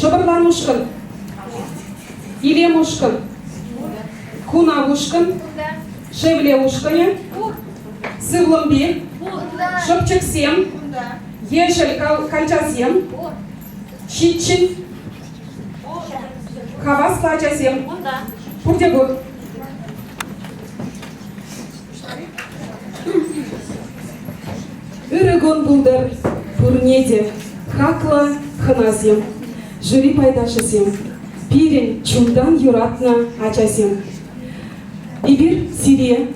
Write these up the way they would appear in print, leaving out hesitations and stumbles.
Шӑпӑрлан ушкӑн. Илем ушкӑн. Хунав ушкӑн. Шевле ушкӑнӗ. Сывлӑмпи. Шӑпчӑксем. Ешӗл калчасем. Ҫиччӗн. Хаваслӑ ачасем. Пурте пур. Ырӑ кун пултӑр пурне те, хаклӑ хӑнасем, жюри пайташӗсем, пирӗн чунтан юратнӑ ачасем. Эпир сире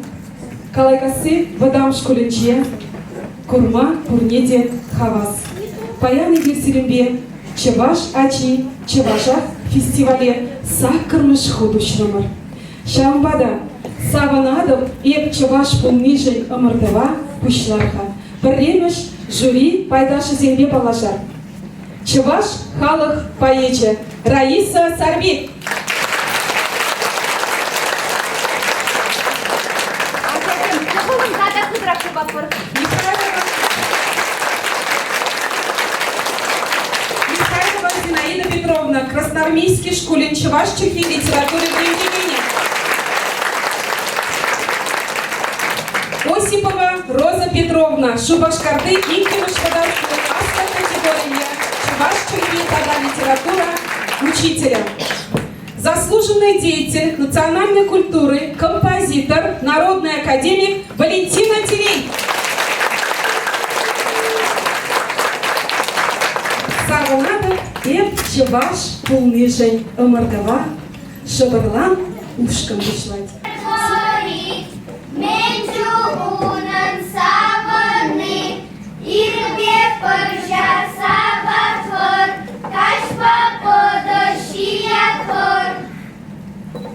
Калайкасси вӑтам шкулӗнче курма пурне те хавас. Паян эпир сирӗнпе Чӑваш ачи чӑвашах фестивале саккӑрмӗш хут уҫрӑмӑр. Ҫавӑнпа та савӑнатӑп эп чӑваш пулнишӗн ӑмӑртӑва пуҫлар-ха. Пӗрремӗш жюри пайташӗсемпе паллашар. Чӑваш халӑх поэчӗ Раиса Сарби. Ачасем, тӑхӑлӑн тата хытӑрах чупатпӑр. Михайлова Зинаида Петровна, Красноармейски шкулӗн чӑваш чӗлхи литература вӗрентекенӗ. Осипова Роза Петровна, Шупашкарти иккӗмӗш вӑтам шкул аслӑ категориллӗ чӑваш чӗлхи тата литература учителӗ. Заслуженный деятель национальной культуры, композитор, народный академик Валентина Терей. Савӑнатӑп эп чӑваш пулнишӗн ӑмӑртӑва шӑпӑрлан ушкӑн пуҫлать. Мӗн чул унӑн савӑнни, Ирпе пӑрҫа саватпӑр, каҫпа пӑтӑ ҫиятпӑр.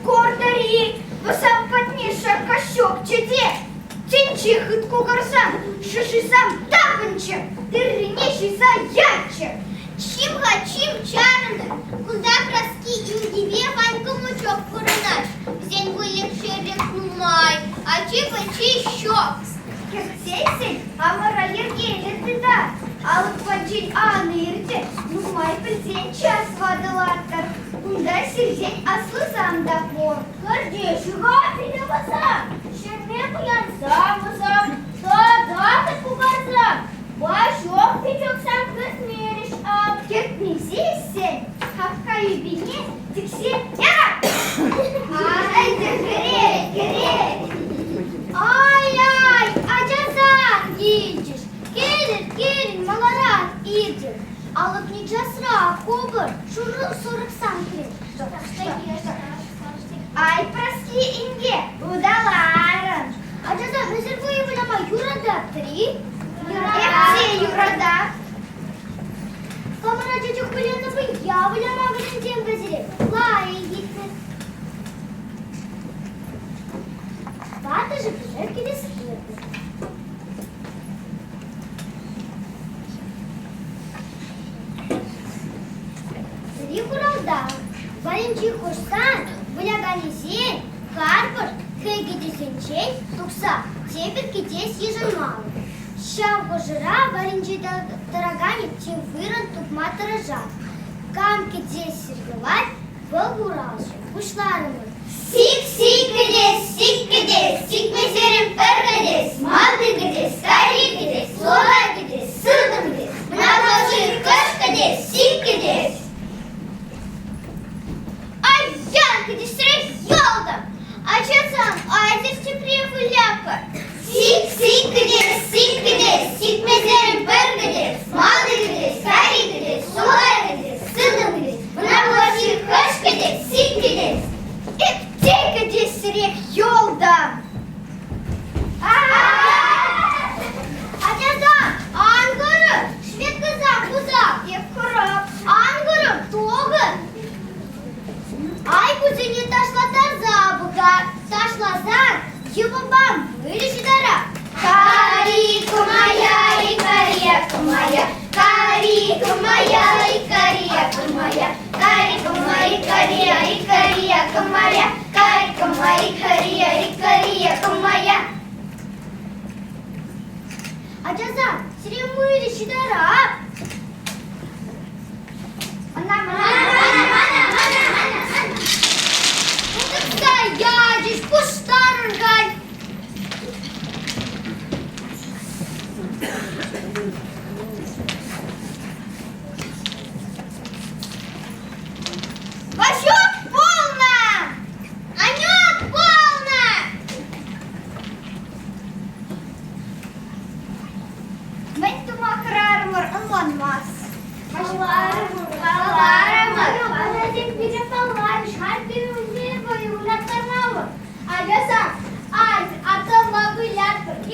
Куртӑр-и, вӗсем патне шакка ҫукчӗ те, тӗнче хыт кукӑрсан шӑшисем тапӑнчӗ, тыррине ҫиса ячӗ. Чим-ха, чим, чарӑнӑр. Кунта Праски инкипе Ванька мучок пурӑнать. Вӗсен выльӑх-чӗрлӗх нумай, ачи-пӑчи ҫук. Кӗртсессӗн хамӑра йӗркеллӗ тытар. Алӑк патӗнчен ан иртӗр, нумай пӗлсен час ватӑлатӑр. Кунта сиртен аслисам та пур. Кӗртеҫҫӗ-ха пире вӗсем, ҫӗрме пуянса вӗсем, тата кукарса. Ваҫок пичоксан кӗртмерӗҫ ав. Кӗртмесессӗн хапха юпине тӗксе яра! Ӗнтӗ кӗрет, кӗрет. Ай-ай, ачасам килчӗҫ. Килӗр, килӗр, маларах иртӗр. Алӑкне часрах хупӑр, шурӑ сурӑхсан кӗрет. Ай, Праски инке, ыталарӑн. Ачасем, эсир вӑйӑ выляма юрататӑр-и? Эпсе юратап. Хамӑр ача чух вылянӑ вӑййа выляма вӗрентем сире. Лайӑх иртнӗ. Ватӑшӗ пӗчӗк кӗтесре. Пӗри хуралта, варринчи хушсан выляканӗсен харпӑр хӑй кӗтесӗнчен тухса тепӗр кӗтес йышӑнмалла. Ҫав хушӑра варринче тӑраканӗ тем вырӑн тупма тӑрӑшать. Кам кӗтессӗр юлать, вӑл хуралҫӑ. Пуҫларӑмӑр. Сик-сик кӗтес, сик кӗтес, сикмесерен пӗр кӗтес, малти кӗтес, кайри кӗтес, сулахай кӗтес, сылтӑм кӗтес, мӑнаклаши кӑш кӗтес, сик кӗтес. Ай-яй, кӗтесрех юлтӑм. Ачасем, айтӑр тепре выляпӑр. Сик-сик кӗтес, сик кӗтес, сикмесерен пӗр кӗтес, малти кӗтес, кайри кӗтес, сулахай кӗтес, сылтӑм кӗтес, мӑнаклаши кӑш кӗтес, сик кӗтес. Эп те кӗтесрех юлтӑм. Ачасам, ан курӑр, шведкӑсам пусам. Эп курап. Ан курӑр, тухӑр. Ай кусене ташлаттарса пӑхар, ташласан йӑвӑпа выльӑх ҫытара. Карика моя и карека моя, карика моя и карека моя, карика моя и кария и карека моя, карика моя и кария и карека моя. Ачасам, сире мыльӑх ҫытарап. Ӑна мана.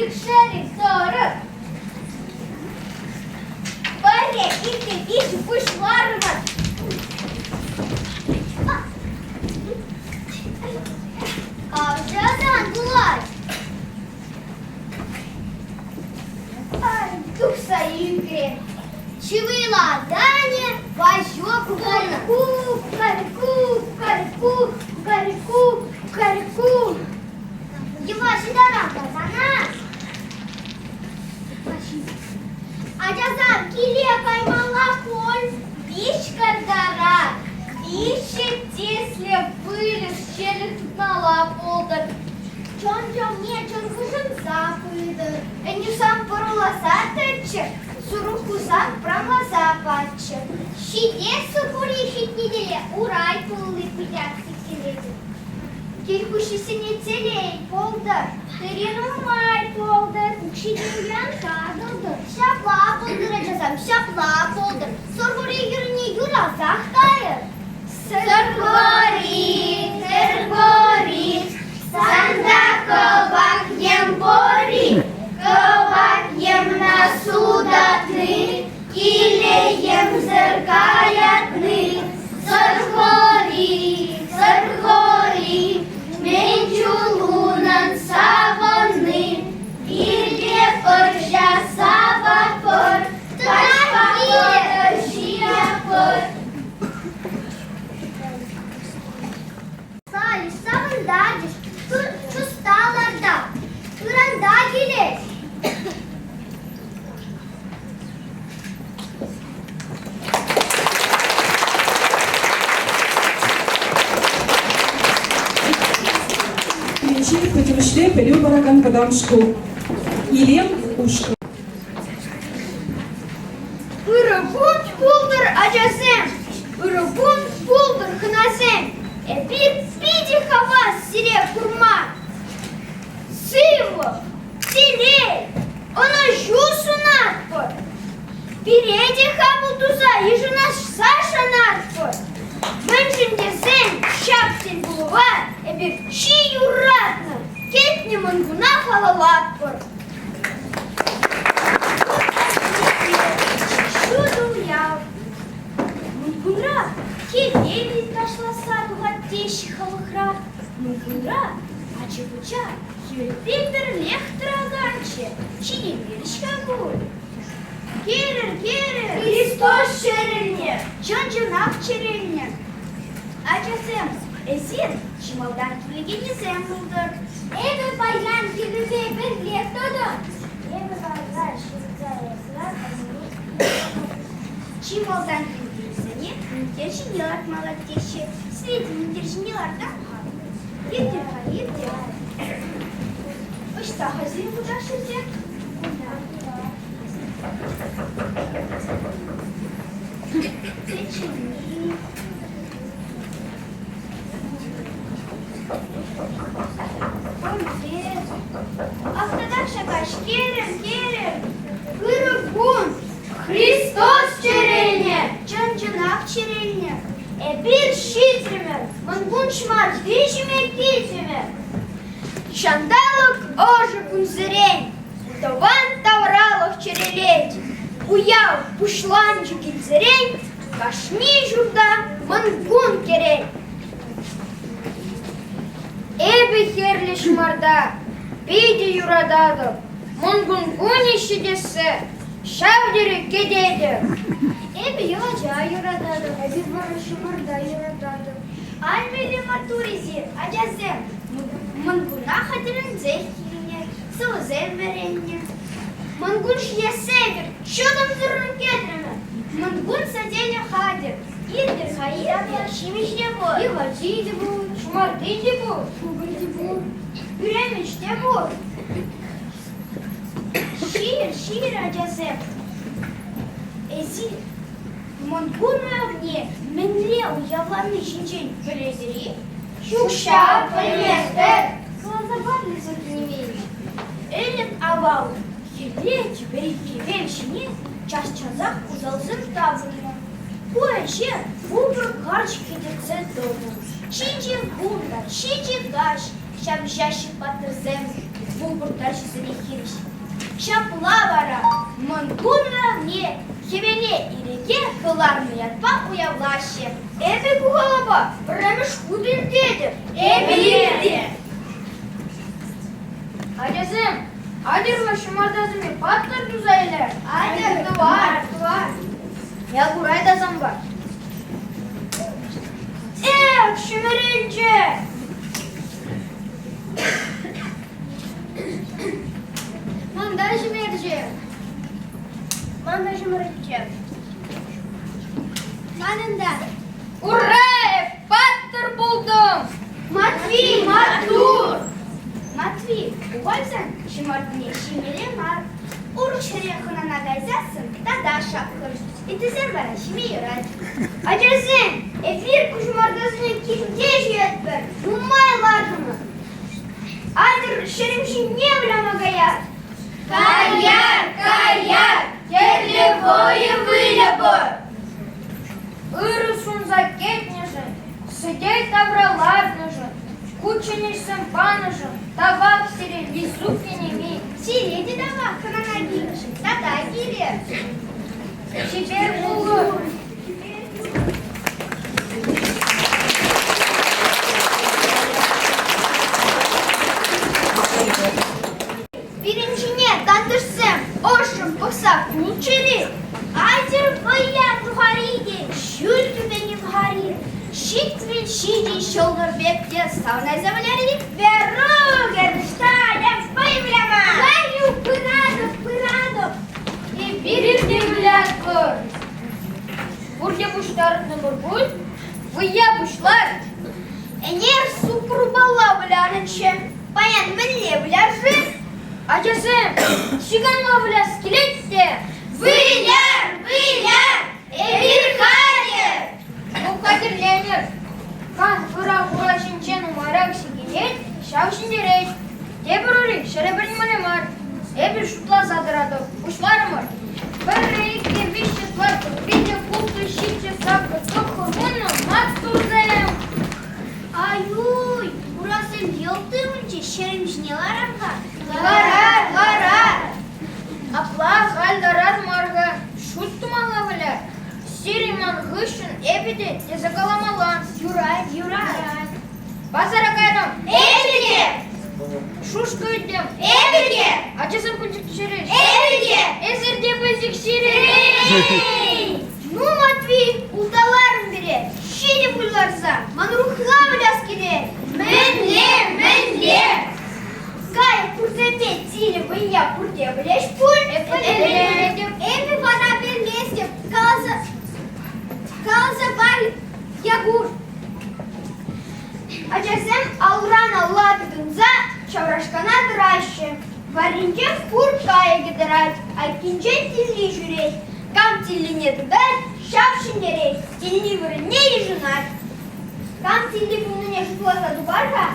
Икшерӗн 40. Пӗрре, иккӗ, виҫҫӗ пуҫларӑмӑр. Кавшатан пулать. Ай, тухса ӳкрӗ. Чывыла Даня Ваҫок пулнӑ. Кукареку, кукареку, кукареку, кукареку. Йӑва ҫытарам-ха сана. Ачасам, киле каймалла пуль. Виҫ картара виҫҫӗ тӗслӗ вырӑс ҫӗлӗк тытмалла пултӑр. Чӑн-чӑнне чӑн хушӑнса пытӑр. Ӗнюсам пӑруласа тӑччӑр, сурӑхусам прамласа паччӑр. Ҫитес сурхури ҫитнӗ тӗле урай тулли пылак сиккелетӗп. Кил хуҫисене телей пултӑр, тырри нумай пултӑр, Укҫи-тенкӗ татӑлтӑр. Ҫапла пултӑр, ачасам, ҫапла пултӑр. Сурхури юррине юрасах кайӑр. Сӑрхори, сӑрхори, санта кӑвак йӗм пори, кӑвак йӗмна сутатни, киле йӗмсӗр каятни. Сӑрхори, сӑрхори, мӗн чул унӑн савӑнни, пирте пӑрҫа саватпӑр, каҫпа пӑтӑ ҫиетпӗр. Салӗҫ, савӑнтарчӗҫ, чуста ларта, ыранта килет. Пӗринчи пӗтӗмӗшле пӗлӳ паракан вӑтам шкул. Илем ушкӑн. Ырӑ кун пултӑр, ачасем! Ырӑ кун пултӑр, хӑнасем! Эпир питӗ хавас сире курма! Сывлӑх, телей, ӑнӑҫу сунатпӑр! Пире те хапӑл туса йышӑнасса шанатпӑр! Мӗншӗн тесен ҫак тӗлпулӑва эпир чи юратнӑ, кӗтнӗ Мӑнкуна халаллатпӑр. Ҫутӑ уяв. Мӑнкунра хӗвел ташласа тухать теҫҫӗ халӑхра. Мӑнкунра ача-пӑча хӗвелпе пӗрлех тӑраканччӗ, ҫитӗнмерӗҫ-ха пуль. Кӗрӗр, кӗрӗр! Христос чӗрӗлнӗ! Чӑн-чӑнах чӗрӗлнӗ! Ачасем, эсир чи малтан килекеннисем пултӑр. Эпӗ паян хӗрӳпе пӗрле тӑтӑм. Эпӗ вара ҫырса ярса Чи малтан килекенсене минтер ҫине лартмалла теҫҫӗ. Сире те минтер ҫине лартам-ха. Иртӗр-ха, иртӗр. Ӑҫта-ха сирӗн хутаҫҫӑрсем? Печени. Конфет. Автотах шакаҫ, керӗм, керӗм. Ырӑ кун! Христос чӗрӗлнӗ! Чӑн-чӑнах чӗрӗлнӗ. Эпир ҫитрӗмӗр, Мӑнкун ҫӑмарти ҫиме килтӗмӗр. Ҫанталӑк ӑшӑ кунсерен тӑван тавралӑх чӗрӗлет. Уяв пуҫланчӗ килсерен кашни ҫурта Мӑнкун кӗрет. Эпӗ хӗрлӗ ҫӑмарта питӗ юрататӑп. Мӑнкун кунӗ ҫитессе ҫав тери кӗтетӗп. Эпӗ йӑлача юрататӑп. Эпӗ вӑрӑ ҫӑмарта юрататӑп. Ай, мӗнле маттур эсир, ачасем! Мӑнкуна хатӗрленсех килнӗ, сӑвӑсем вӗреннӗ. Мӑнкун ҫитессе эпир чӑтӑмсӑррӑн кӗтрӗмӗр. Мӑнкун сӗтелӗ хатӗр. Иртӗр-ха, иртӗр. Ҫимӗҫ те пур. Йӑлачи те пур, ҫӑмарти те пур, кукӑль те пур, пӳремеч те пур. Ҫийӗр, ҫийӗр, ачасем. Эсир Мӑнкун уявне мӗнле уявлани ҫинчен пӗлетӗр-и? Ҫук ҫав, пӗлместӗп. Каласа пар, Лиза кинемей. Ӗлӗк-авал хӗлле тӳпери хӗвел ҫине час-часах усалсем таврӑннӑ. Ку ӗҫе вупӑр карчӑк хӗтӗртсе тӑнӑ. Ҫичӗ кун та ҫичӗ каҫ ҫав ящик паттӑрсем. пулпӑр тарҫӑсене хирӗҫ. Ҫапла вара Мӑнкун уявне хӗвеле ирӗке кӑларнӑ ятпа уявлаҫҫӗ. Эпӗ ку халапа пӗрремӗш хут илтетӗп. Эпӗ те. Ачасем, атьӑр-ха ҫӑмартасене паттӑр туса илер. Атьӑр, тӑвар, тӑвар. Якурай та санпа. Эх, ҫӗмӗрӗлчӗ! Ман та ҫӗмӗрчӗ. Ман та ҫӗмӗрӗлчӗ. Манӑн та. Ура! Эп паттӑр пултӑм! Матви, маттур! Матви, ухайсан ҫӑмартине ҫимелле мар. Урӑх ҫӗре хӑнана кайсассӑн тата шапкӑр. Ыттисем вара ҫиме юрать. Ачасем, эпир ку ҫӑмартасене килте ҫиетпӗр, нумай лартӑмӑр. Атьӑр ҫерем ҫине выляма каяр. Каяр, каяр, тӗрлӗ вӑйӑ выльӑпӑр. Ырӑ сунса кӗтнӗшӗн, сӗтел тавра ларнӑшӑн, кучченеҫсем панӑшӑн тавах сире Лисук кинеми. Сире те тавах хӑнана килнӗшӗн тата килӗр. Чипер пулӑр. Пирӗн ҫине тантӑшсем ӑшшӑн пӑхса кулчӗр-и? Атьӑр вӑййа тухар-и те ҫӳл тӳпене пӑхар-и? 77 ҫӑлтӑр пек те савӑнайса выляр-и? Верук, ӑҫта вӑй выляма? Ванюк, пыратӑп, пыратӑп. Эпир те вылятпӑр. Пурте пуҫтарӑнтӑмӑр пуль? Вӑййа пуҫлар. Ӗнер суккӑрпалла вылярӑнччӗ. Паян мӗнле выляр-ши? Ачасем, чиканла выляс килет те. Выляр, выляр, эпир хатӗр! Ну, хатӗрленӗр. Кам ыра хура ҫинче нумайрах сикӗнет, ҫав ҫӗнтерет. Тепӗр ури ҫӗре пӗлмелле мар. Эпир шутласа тӑратӑп. Пуҫларӑмӑр. Пӗрре, иккӗ, виҫҫӗ, тӑваттӑ, пилӗк, улттӑ, ҫиччӗ, саккӑр, тӑххӑр, вуннӑ. Маттурсем! Ай-уй, урасем йӑлт ывӑнчӗҫ, ҫерем ҫине ларар-ха. Ларар, ларар. Апла халь ларар мар-ха. Шут тумалла выля. Сирӗн ман хыҫҫӑн эпӗ те тесе каламалла. Юрать, юрать. Пасара кайрӑм. Эпӗ те! Шушкӑ илтӗм. Эпӗ те! Ачасем пылчӑк ҫӳрӗҫ. Эпӗ те! Эсир те пылчӑк ҫӳрӗр. Ну, Матви, улталарӑн пире. Ҫитӗ пуль ларса. Ман урӑхла выляс килет. Мӗнле, мӗнле? Кайӑк курсемпе тилӗ вӑййа пурте пӗлеҫ пуль. Пӗлетӗп. Эпӗ вара пӗлместӗп. Каласа, каласа пар, Якур. Ачасем алран алла тытӑнса ҫаврашкана тӑраҫҫӗ. Варринче хур кайӑкӗ тӑрать, айккинчен тилли ҫӳрет. Кам тиллине тытать, ҫав ҫӗнтерет, тилли вырӑнне йышӑнать. Кам тилли пулнине шутласа тупар-ха.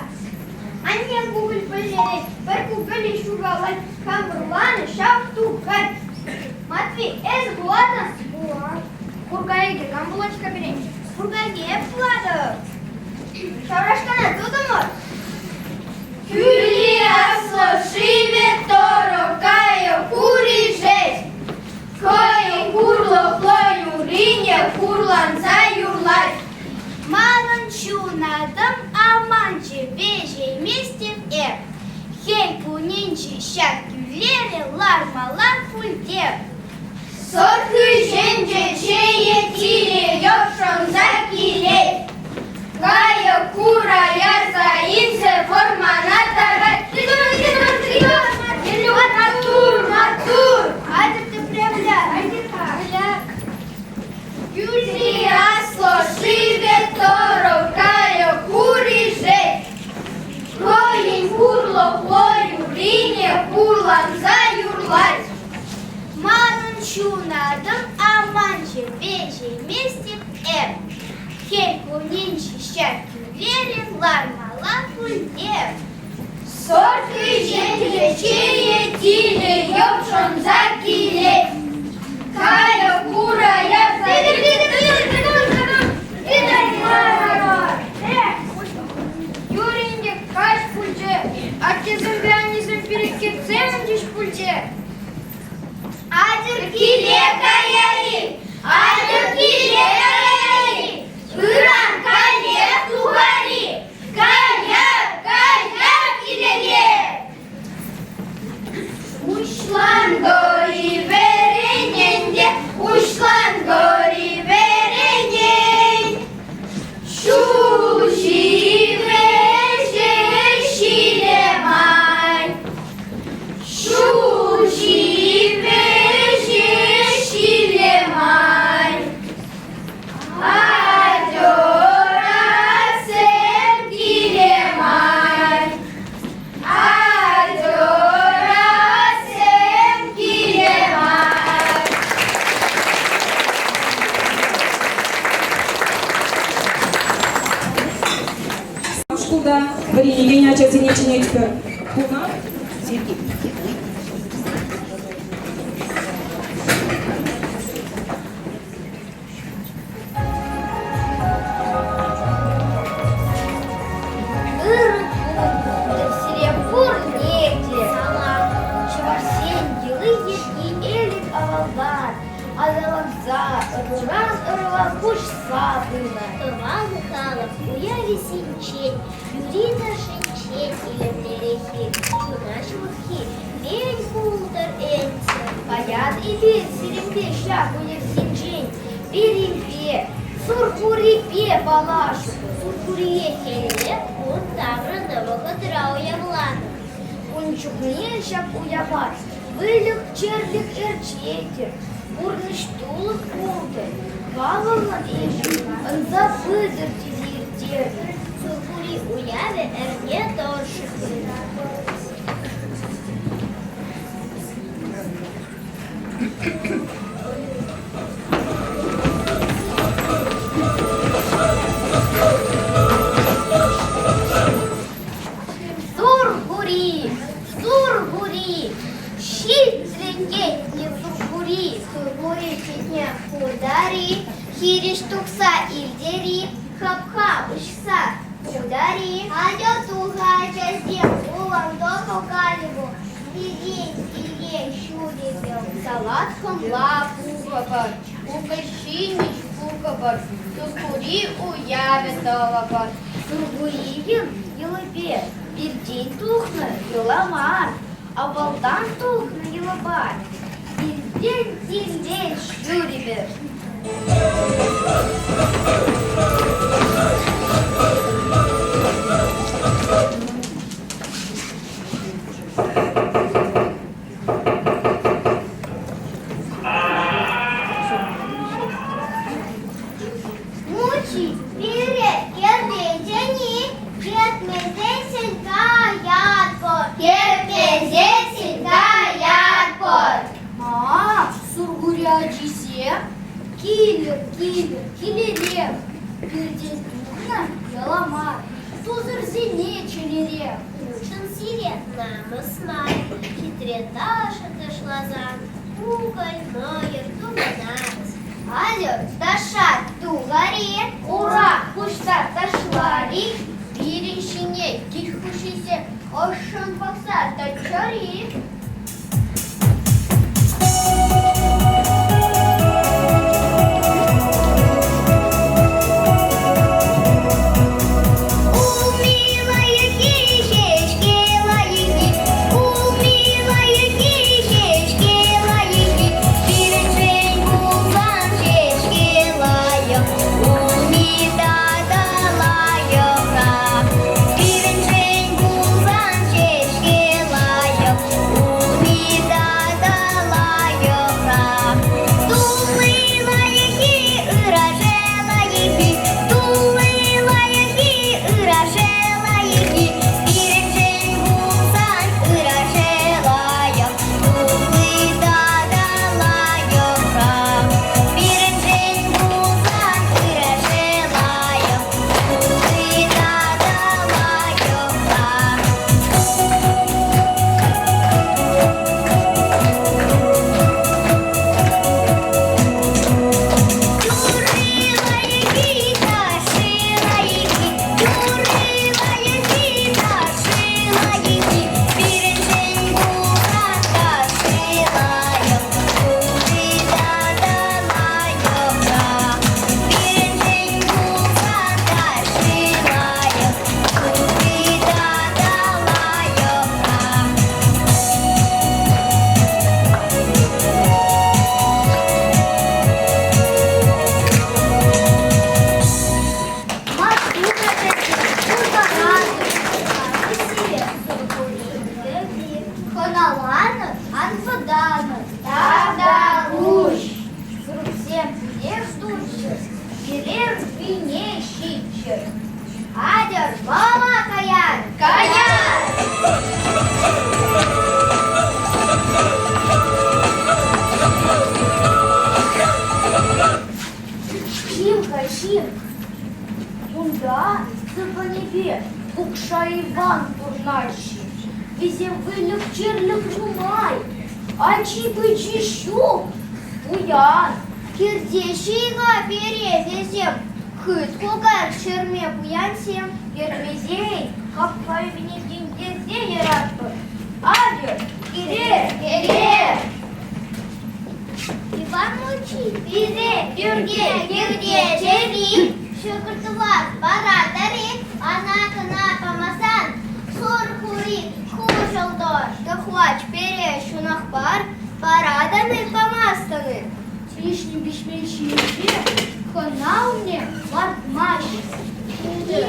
Анне кукӑль пӗҫерет, пӗр кукӑлӗ ҫуралать, кам вӑрланӑ, ҫав тухать. Матви, эсӗ пулатӑн? Пулан. Хур кайӑкӗ кам пулать-ха пирӗн? Хур кайӑкӗ эп пулатӑп. Ҫаврашкана тутӑмӑр. Кӳлли аслӑ шывӗ тӑрӑ кайӑк хуришет. Хӑйӗн хурлӑхлӑ юррине хурланса юрлать. Манӑн ҫунатӑм аманчӗ, вӗҫейместӗп эп. Хӗл кунӗнче ҫак кӳллере лармалла пуль теп. Сӑр хыҫӗнче чее тилӗ йӑпшӑнса килет. Кайӑк хура ярса илсе вӑрмана тарать. Маттур, маттур! Атьӑр тепре выля, айтӑр-ха. Выля. Кӳлли аслӑ шывӗ тӑрӑх кайӑк хуришет. Хӑйӗн хурлӑхлӑ юррине хурланса юрлать. Манӑн ҫунатӑм аманчӗ, вӗҫейместӗп эп. Хӗл кунӗнче ҫак кӳллере лармалла пуль теп. Сӑр хыҫӗнче чее тилӗ йӑпшӑнса килет. Кайӑк ура ярса Юрӗ ӗнтӗ, каҫ пулчӗ. Аттесемпе аннесем пире кӗтсе ӗнчӗҫ пулчӗ. Атьӑр киле каяр-и? Атьӑр киле каяр-и? Ыран каллех тухар-и? Каяр, каяр килелле! Уҫланкӑри вӗренен те, уҫланкӑри вӗренен. Ҫулҫи вӗҫе ҫиле май. Ҫулҫи вӗҫе ҫиле май. Атьӑрасем киле май. Атьӑрасем киле май. Шкулта вӗренекен ачасене чӗнетпӗр. Хунав Ырӑ кун пултӑр сире пурне те. Салам! Чӑвашсен йӑли-йӗрки ӗлӗк-авалтан аталанса ӑруран ӑрӑва куҫса пынӑ. Тӑван халӑх уявӗсенчен, юрри-ташшинчен илемлӗреххи, чуна ҫывӑххи мӗн пултӑр ӗнтӗ. Паян эпир сирӗнпе ҫак уйӑхсенчен пӗринпе, Сурхурипе паллашӑпӑр. Сурхурие хӗлле кун таврӑннӑ вӑхӑтра уявланӑ. Ун чухне ҫак уява выльӑх-чӗрлӗх ӗрчетӗр, пурнӑҫ тулӑх пултӑр, халӑхӑн ӗҫӗ ӑнса пытӑр тесе ирттернӗ. Сурхури уявӗ эрне тӑршшӗ пынӑ. Сурхури, Сурхури, ҫитрӗ тетнӗ Сурхури. Сурхури ҫитне хуртари, хирӗҫ тухса илтери, хапха уҫса хутари. Атьӑр туха, ачасем, улам тӑхӑр калӗпу, Пире киле ҫӳрепӗр. Салат хӑмла пухӑпӑр, укӑлҫимӗҫ пухӑпӑр, Сурхури уявӗ тӑвӑпӑр. Сурхурийӗн йӑлипе пиртен тухнӑ йӑла мар, авалтан тухнӑ йӑлапа килтен киле ҫӳрӗпӗр. Мучи пире кӗртесен-и, кӗртмесессӗн каятпӑр. Кӗртмесессӗн каятпӑр. А, Сурхури ачисем, килӗр, килӗр, килӗрех. Пиртен тухнӑ йӑла мар, тусӑрсене чӗнерех. Уншӑн сире намӑс мар, хитре ташӑ ташласан кукӑль, мӑйӑр тупӑнать. Алё, таша тухар-и? Ура хуҫса ташлар-и? Пирӗн ҫине кил хуҫисем ӑшшӑн пӑхса тӑччӑр-и? Пирӗншӗн пулсан ҫеҫке лайӑх. Иван пурӑнаҫҫӗ. Вӗсем выльӑх-чӗрлӗх нумай, ачи-пӑчи ҫук, пуян. Кӗртеҫҫӗ-и-ха пире вӗсем, хыт кукар ҫӗрме пуянсем? Кӗртмесен хапха ӳпне тинкерсе яратпӑр. Атьӑр, кӗрер, кӗрер! Иван Мучи пире пӳрте кӗрте чӗри ҫӑкӑр тӑвас паратӑр-и? Ӑна-кӑна памасан Сурхури хуҫӑлтӑр. Тӑхлач пире ҫунах пар, паратӑн-и, памастӑн-и? Пиҫнӗ пиҫмен ҫимӗҫе хӑна умне лартмаҫҫӗ. Килӗр,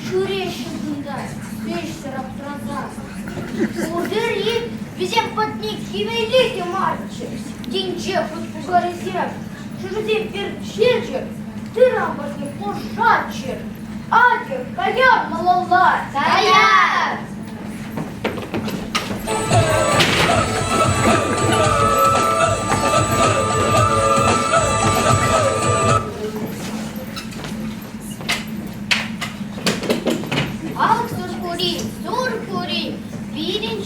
Ҫӳреҫҫӗ кунта ӗҫсӗр аптраса. Пуртӑр-и вӗсем патне килмелле те марччӗ. Тӗнче хыт-кукарӗсем, шӑшисем перчечӗр, тыр амӑшне пушатчӑр. Атьӑр, каяр малалла! Каяр! Ах, Сурхури, Сурхури, пирӗн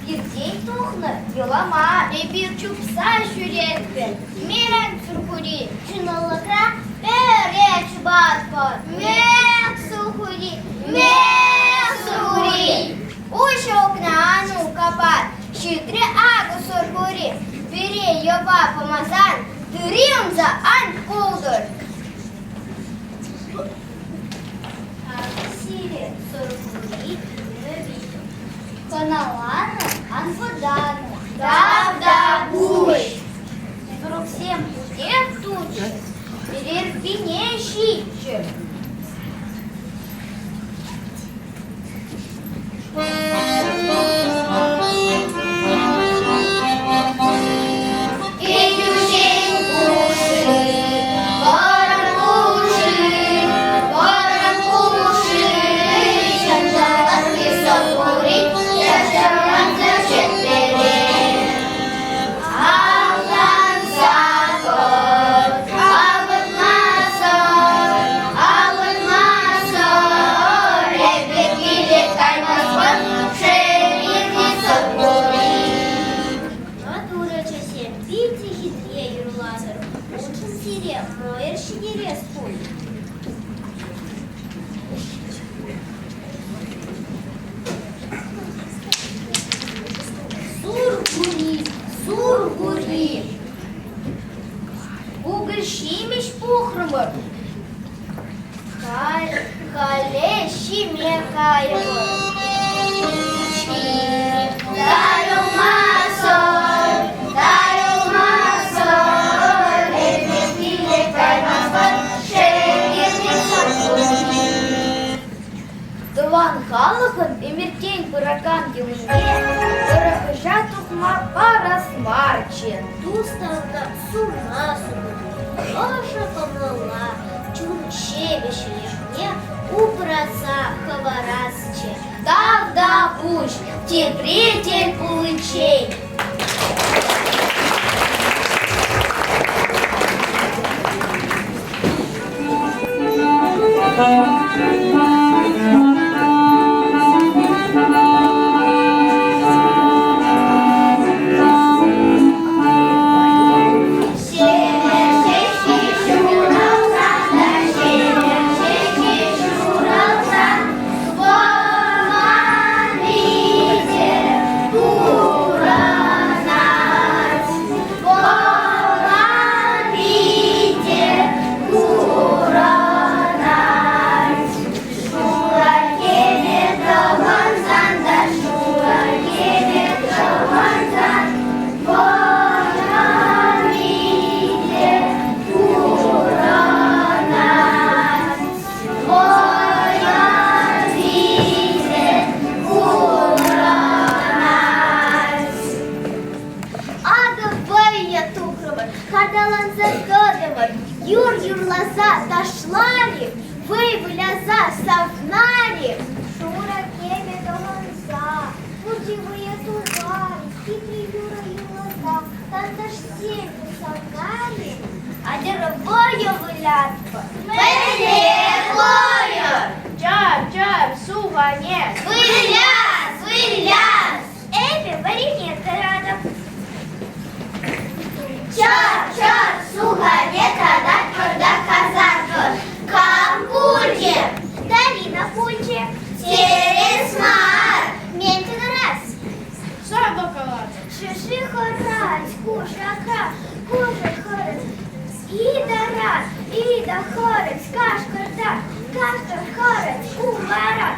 пиртен тухнӑ йӑлама эпир чупса ҫӳретпӗр. Мӗн Сурхури, чӑнлӑхра пӗрре чупатпӑр. Мӗх Сурхури, мӗх Сурхури. Уҫӑ окна ану капар, ҫитрӗ акӑ Сурхури. Пире йӑва памасан тыри ӑнса ан пултӑр. Сире Сурхури хӑналанӑ, ан вӑтанӑр. Тавтапуҫ! Сурӑхсем путек тучӗҫ, пӗрер ҫиччӗр. Кӗтӳҫӗн хушши, вӑрӑм хушши, вӑрӑм хушши, ҫанталӑк сӑпури, чашӑланса ҫӗклерен. Авланса кӑр, авӑтмасӑр, авӑтмасӑр, эпир киле каймастпӑр, шерифи сӑпури. Маттур ачасем, питӗ хитре юрлатӑр. Уншӑн сире мӑйӑр ҫитерес пуль. Сурхури, сурхури, кукӑль ҫимӗҫ пухрӑмӑр. Халь, хале ҫиме кайӑпӑр. Тайӑлмасӑр, тайӑлмасӑр, эпир киле каймастпӑр, шел сурхури. Тӑван халӑхӑн ӗмӗртен пыракан йӑлине тӑрӑхӑҫа тухма парас марччӗ. Тус-тӑвана сума суннӑ, ӑшӑ кӑмӑла, чун ҫепӗҫлӗхне упраса хӑварасчӗ. Тавтапуҫ, тепре тӗл пуличчен! Акӑ вӑйӑ тухрӑмӑр, карталанса тӑтӑмӑр, юр юрласа ташларӗ, вӑй выляса савнарӗ. Шурӑ кӗпе тӑхӑнса, пурте вӑйӑ тухарӗ, хитре юрӑ юрласа, тантӑшсем савнарӗ. Атьӑр вӑйӑ вылятпӑр. Мӗнле вӑйӑ? Чар-чар сухане. Выляс, выляс. Эпӗ вӗрене тӑратӑп. Чар-чар сухане тататпӑр та касатпӑр. Кам пулчӗ? Дарина пулчӗ. Тӗрӗс мар. Мен тӑрас. Сӑвӑ калатӑп. Шӑши хӑрать, кушака, кушак хӑрать. Идара, Ида хӑрать, кашкӑрта, кашкӑр хӑрать, упара,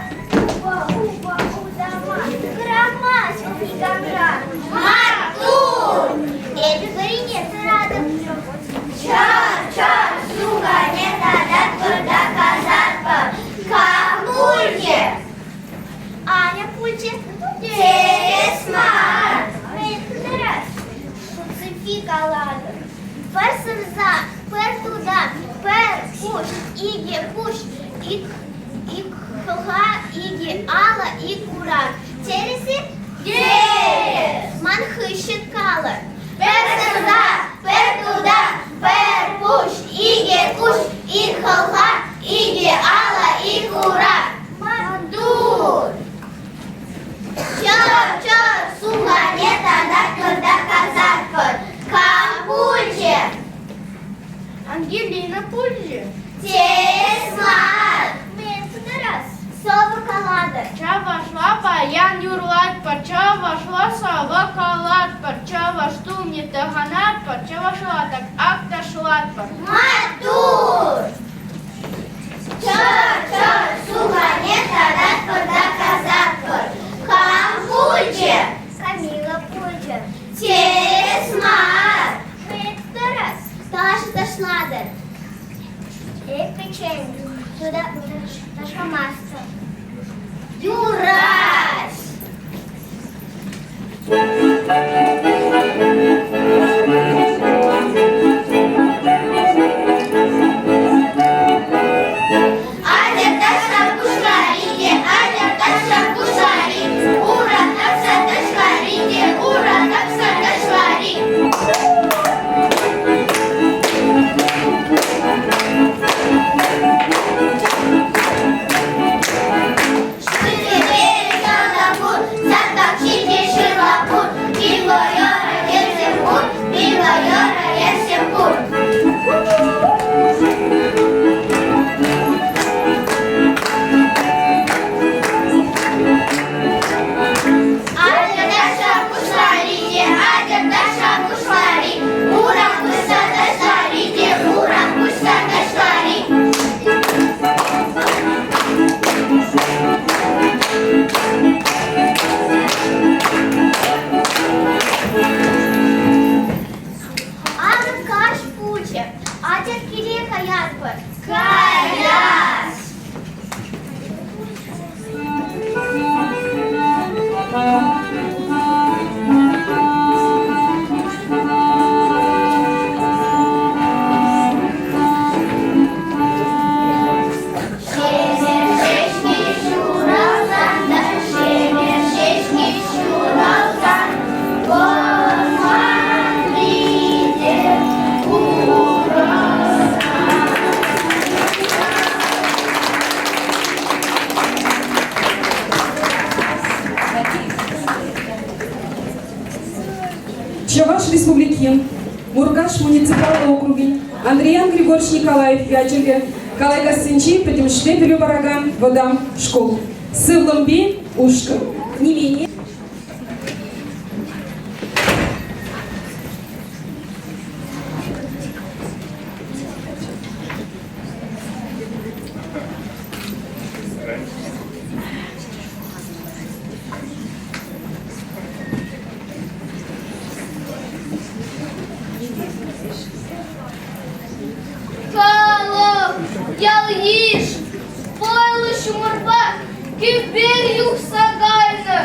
упа, упа, утама, хӑрамасть вӑл никамран. Маттур! Эпӗ вӗрене тӑратӑп. Чар-чар сухане тататпӑр та касатпӑр. Кам пулчӗ? Аня пулчӗ. Тӗрӗс мар. Мӗн тӑрас? Шуципи калатӑр. Пӗр сӑмса, пӗр тута, пӗр куҫ, икӗ пуҫ, ик, ик хӑлха, икӗ алӑ, ик ура. Тӗрӗс-и? Тӗрӗс. Ман хыҫҫӑн калӑр. Пӗр сӑмса, пӗр тута, пӗр пуҫ, икӗ куҫ, ик хӑлха, икӗ алӑ, ик ура. Маттур! Чӑр-чӑр сухане тата кӑрта касатпӑр. Кам пулчӗ? Ангелина пулчӗ. Тӗрӗс мар. Мӗн тутарас? Сӑвӑ калатӑр. Чӑвашла паян юрлатпӑр, чӑвашла сӑвӑ калатпӑр, чӑваш тумне тӑхӑнатпӑр, чӑвашла так ак ташлатпӑр. Маттур! Чӑр-чӑр сухане тататпӑр та касатпӑр. Кам пулчӗ? Камила пулчӗ. Тӗрӗс мар. Тӑрас. Ташӑ ташлатӑр. Эп пӗччен туда ташламастӑп. Юрать! Атя ташла пуҫларӗ, атя ташла пуҫларӗ, ура тапса ташларӗ те, ура тапса ташларӗ. Ура куҫса ташлари те, ура куҫса ташлари. Акӑ каҫ пулчӗ. Атьӑр киле каятпӑр. Каяс! Ҫемӗр ҫуралсан та, ҫемӗр ҫеҫке ҫуралсан, вӑрман витӗр курӑнсан. Чӑваш Республикин Муркаш муниципаллӑ округӗн Андриян Григорьевич Николаев ячӗллӗ Калайкассинчи пӗтӗмӗшле пӗлӳ паракан вӑтам шкул. Сывлӑмпи ушкӑн. Нимене Халӑх, ял-йыш, вӑйлӑ ҫумӑрпа кӗпер юхса кайнӑ,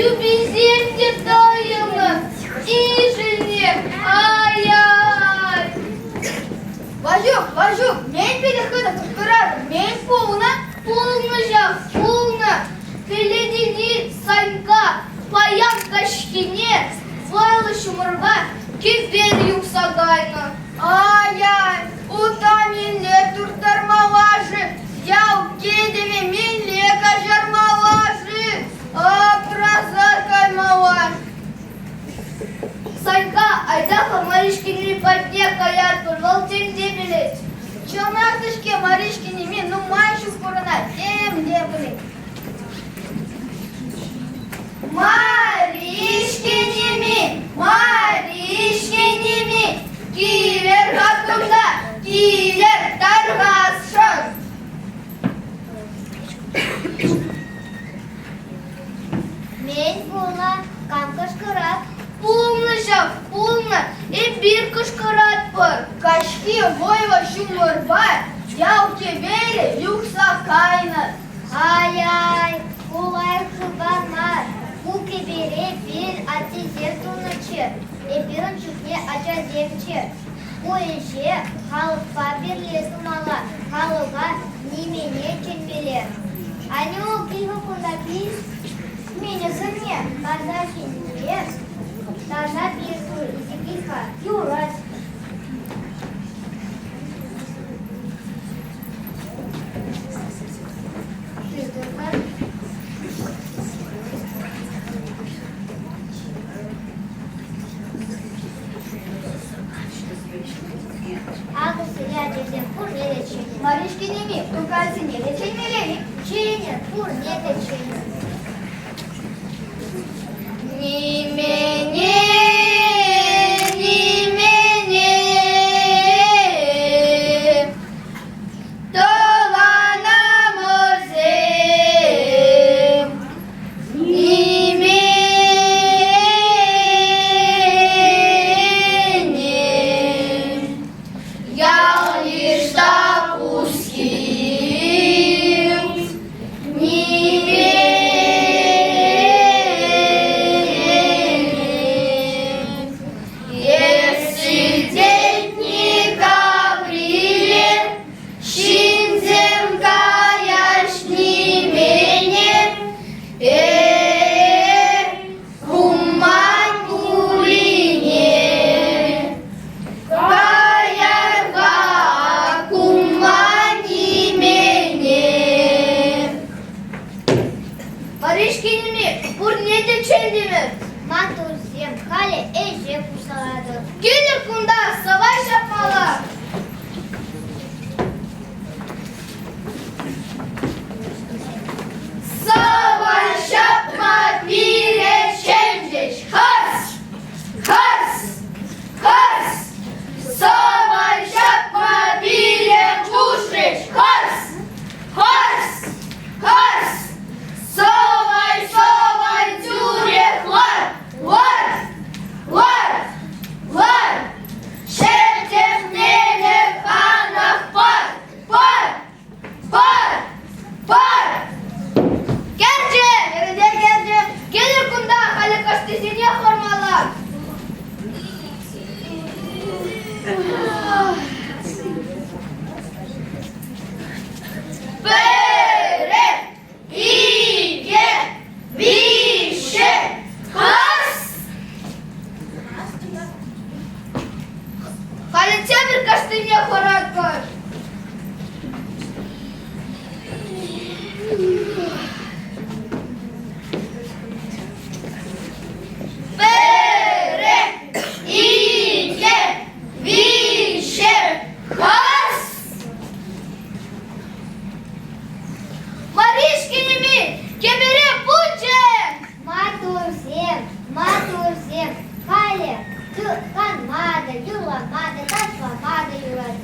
юписем те тайӑлнӑ, ишӗлнӗ, ай-ай! Ваҫук, Ваҫук, мӗн питӗ хытӑ кӑшкӑратӑн, мӗн пулнӑ? Пулнӑ ҫав, пулнӑ. Пӗлетӗн-и, Санька, паян каҫхине вӑйлӑ ҫумӑрпа кӗпер юхса кайнӑ. Ай-ай, ута мӗнле турттармалла-ши? Ял кӗтӗвӗ мӗнле каҫармалла-ши? Аптраса каймалла. Санька, айта-ха Маришкинни патне каятпӑр, вӑл тем те пӗлет. Чӑнах та-ҫке Маришкинни нумай ҫул пурӑнать, тем те пӗлет. Маришкинни, Маришкинни, килӗр-ха кунта, килӗр тархасшӑн. Мӗн пулнӑ? Кам кӑшкӑрать? Пулнӑ ҫав, пулнӑ. Эпир кӑшкӑратпӑр. Каҫхи вӑйлӑ ҫумӑрпа ял кӗперӗ юхса кайнӑ. Ай-ай, ку лайӑх хыпар мар. Ку кӗпере пирӗн аттесем тунӑччӗ. Эпир ун чухне ачасемччӗ. Ку ӗҫе халӑхпа пӗрле тумалла, халӑха нимене чӗнмелле. Анюк, кил-ха кунта кил. Мӗн сӑнне карта ҫинче таса пир тур илсе кил-ха. Юрать. Тытӑр-ха. Акӑ сире ачасем пурне те чӗнӗ. Маришки ними, тукайсене те чӗнмелле-и? Чӗнӗ, пурне те чӗнӗ. Нимене, нимене, тӑванӑмӑрсем, нимене. Ял-йышта пускил, нимене. Если детник апреле, ҫынсем каяҫ нимене, э, кумма кулине. Каярга кумма нимене. Маришкинӗме пурне те чӗнтӗмӗр. Маттурсем, халӗ ӗҫе пуҫлатӑп. Килӗр кунта, сӑвай ҫапмалла. Сӑвай ҫапма пире чӗнчӗҫ. Хас! Хас! Хас! Сӑвай ҫапма пире хушрӗҫ. Хас! Хас! Хас! Сӑвай, сӑвай, тӳрех лар! Лар! Лар! Лар! Шертехмене канах пар! Пар! Пар! Пар! Кӗрчӗ! Ерӗнте кӗрчӗ! Килӗр кунта, халӗ каштисене хӑрмалла! Пӗрре, икӗ, виҫҫӗ, хас! Халӗ тепӗр каштине хӑратпӑр. Пӗрре, икӗ, виҫҫӗ, хас! Маришкинеми кӗпере пулчӗ! Маттурсем, маттурсем, халӗ канма та, юрлама та, ташлама та юрать.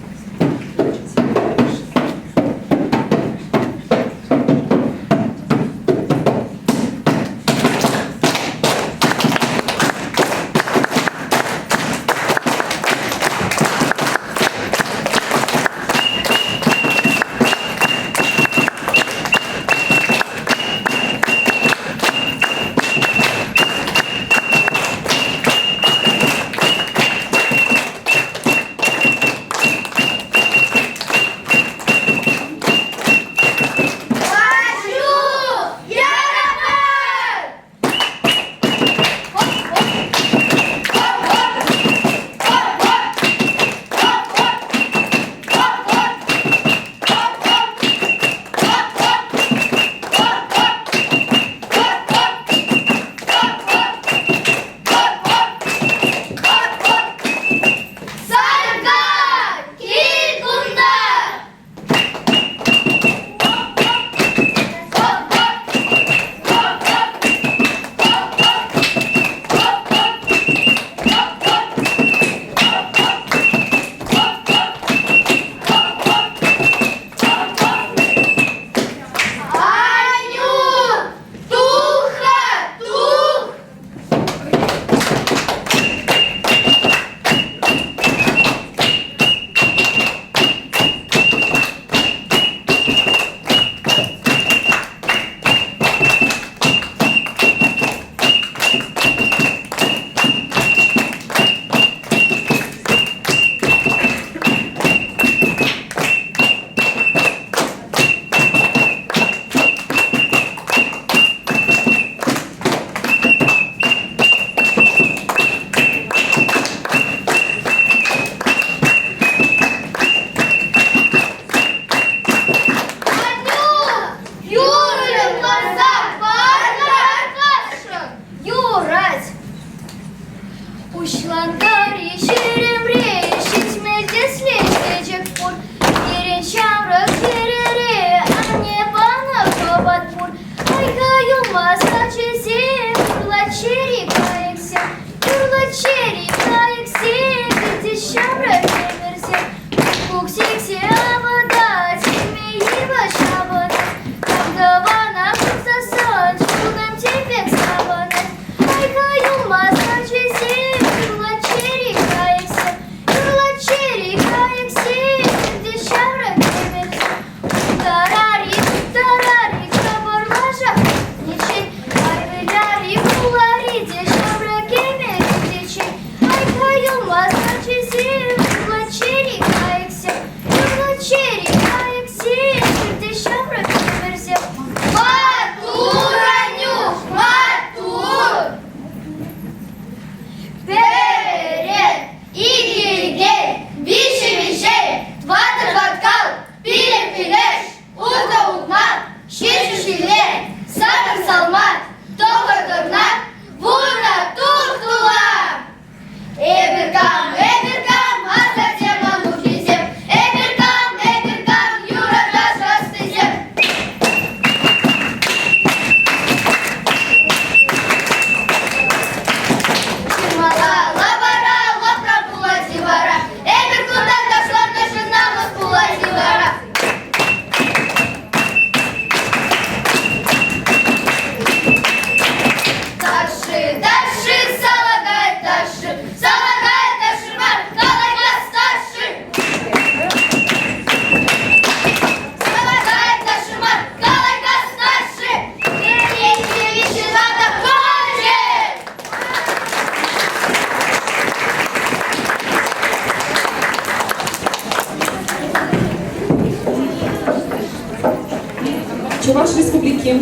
Чӑваш Республикин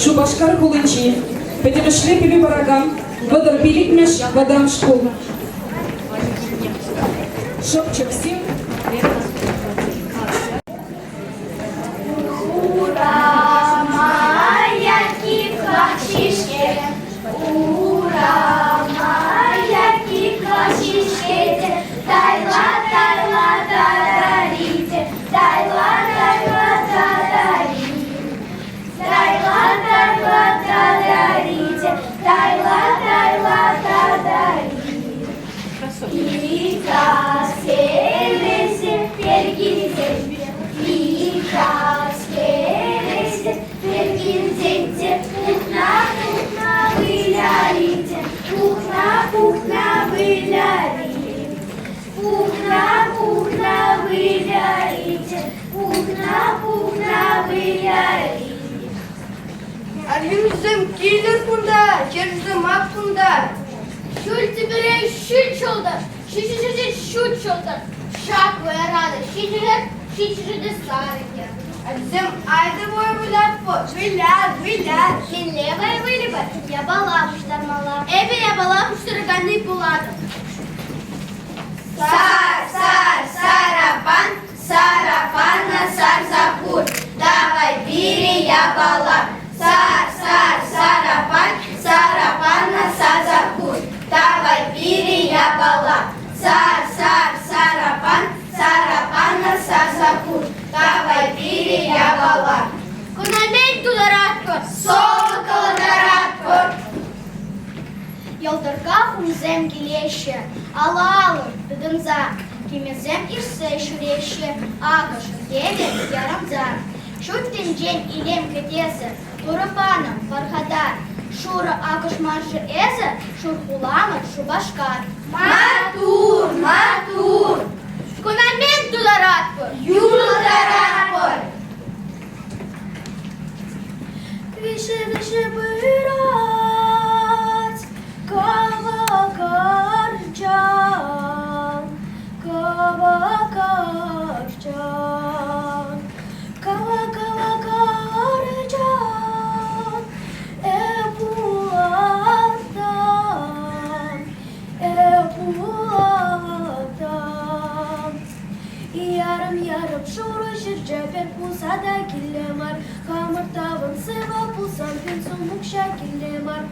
Шупашкар хулинчи пӗтӗмӗшле пӗлӳ паракан 35-мӗш вӑтам шкул. Шӑпчӑксем Арҫынсем килӗр кунта, хӗрсем ак кунта. Ҫӳл тӳпере ҫӳл ҫӑлтӑр, ҫичӗ ҫут ҫӑлтӑр. Ҫак вӑйӑран ҫичӗ ҫичӗ сарӑ хӗр. Ачасем, айтӑр вӑйӑ вылятпӑр. Выляр, выляр. Мӗнле вӑйӑ выльӑпӑр? Япала пуҫтармалла. Эпӗ япала пуҫтараканни пулатӑп. Сар, сар, сарапан, сарапана сарса хур. Давай пире япала. Сар, сар, сарапан, сарапана сарса хур. Давай пире япала. Сар, сар, сарапан, сарапана сарса хур. Давай пире япала. Куна мӗн тутаратпӑр? Сӑвӑ кӑларатпӑр. Йӑлтӑркка хумсем килеҫҫӗ, алла-аллӑн тытӑнса. Кимӗсем ишсе ҫӳреҫҫӗ, акӑш евӗр ярӑнса. Ҫут тӗнчен илем кӗтесӗ, Турӑ панӑ пархатар. Шурӑ акӑш мар-ши эсӗ, шур хуламӑр Шупашкар. Маттур, маттур! Куна мӗн тутаратпӑр? Юрлаттаратпӑр! Виҫӗ виҫӗ пырать кӑвакарчан, кӑвакарчан, кӑва-кӑвакарчан, эп улатам, эп улатам. Ярӑм-ярӑм шурӑ ҫӗрчӗ пек пулса та киле мар, Хамӑр тавӑн сывӑ пулсан пин сум укҫа киле мар.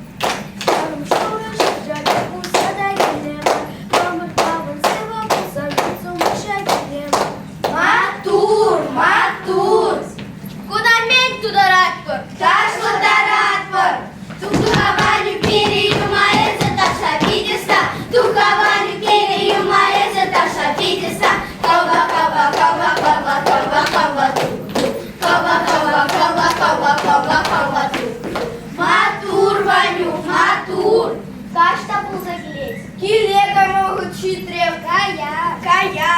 Ярӑм шурӑ ҫӗрчӗ пек пулса та киле мар, Хамӑр тавӑн сывӑ пулсан пин сум укҫа киле мар. Маттур, маттур! Куна мӗн тутаратпӑр? Ташлаттаратпӑр! Тухаваню переюмается таша видеса, Тухаваню переюмается таша видеса. Кава, кава, кава, кава, кава, кава, ту, ту. Кава, кава, кава, кава, кава, кава, ту, ту. Маттур, Ванюк, маттур! Каҫ та пулса килет. Киле кайма вӑхӑт ҫитрӗ. Кая. Кая.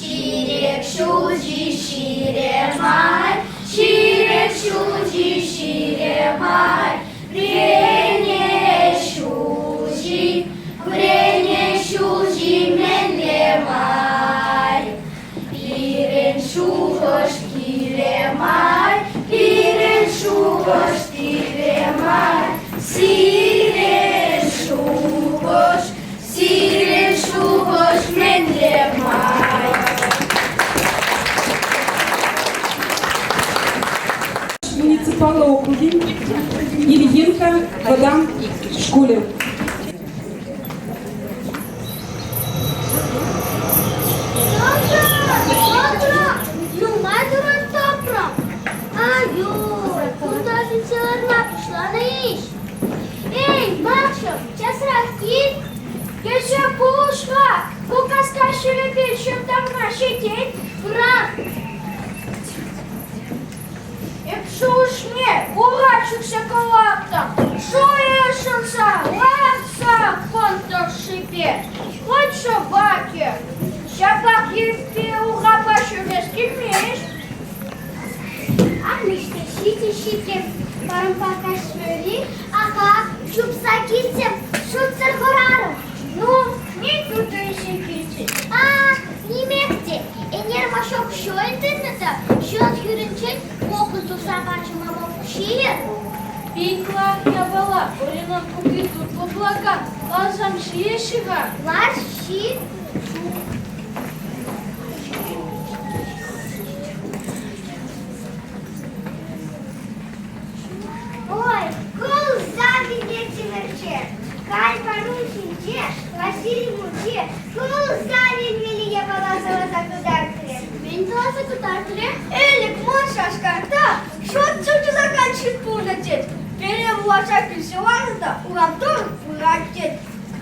Ҫирӗк ҫулҫи ҫире май, ҫирӗк ҫулҫи ҫире май, вӗрене ҫулҫи, вӗрене ҫулҫи мӗнле май? Пирӗн шухӑш киле май, пирӗн шухӑш киле май, сирӗн шухӑш Сирӗн шухӑш мӗнле май? Муниципаллӑ округӗн Ильинка вӑтам шкулӗ. Нумай турат тапрӑм. Ай-ой, кунта сӳтсе ларма пуҫланӑ-иҫ. Эй, Макҫӑм, часрах кил. Кӗҫӗр пулӑш-ха, ку каска ҫӗрӗпе ҫӑрттарма ҫитет. Пырах. Эп шухӑшне ура чиксе кӑлартӑм. Шуйӑшӑнса ларса кӑнтӑр шипе. Хӑть собаки. Ҫапах ирпе урапа ҫӳрес килмест. Ак ниҫта ҫитӗ ҫитрӗм, парӑмпа каҫмӑри, аха, чупса килтӗм, шутсӑр хӑрарӑм. Ну, не тут илсе килчӗҫ. А, нимех те, ӗнер Маҫок ҫӑл тытнӑ та ҫӑл хӳринчен Кукӑль туса пачӗ мамок ҫийӗр. Пит лайӑх япала, Оринин кукли тутлӑ пулакан. Лашам ҫиеҫҫӗ-ха. Лаш ҫи ҫук. Ой, кулса вилеттӗмӗрччӗ. Кай парун ҫинче Василий мучи кулса вилмелли япала каласа кӑтартрӗ. Мӗн каласа кӑтартрӗ? Ӗлӗк мӑн Шашкарта шут чӑвчӑсакан ҫын пулнӑ тет. Пире вуласа килсе ларнӑ та урам тӑрӑх пырать тет.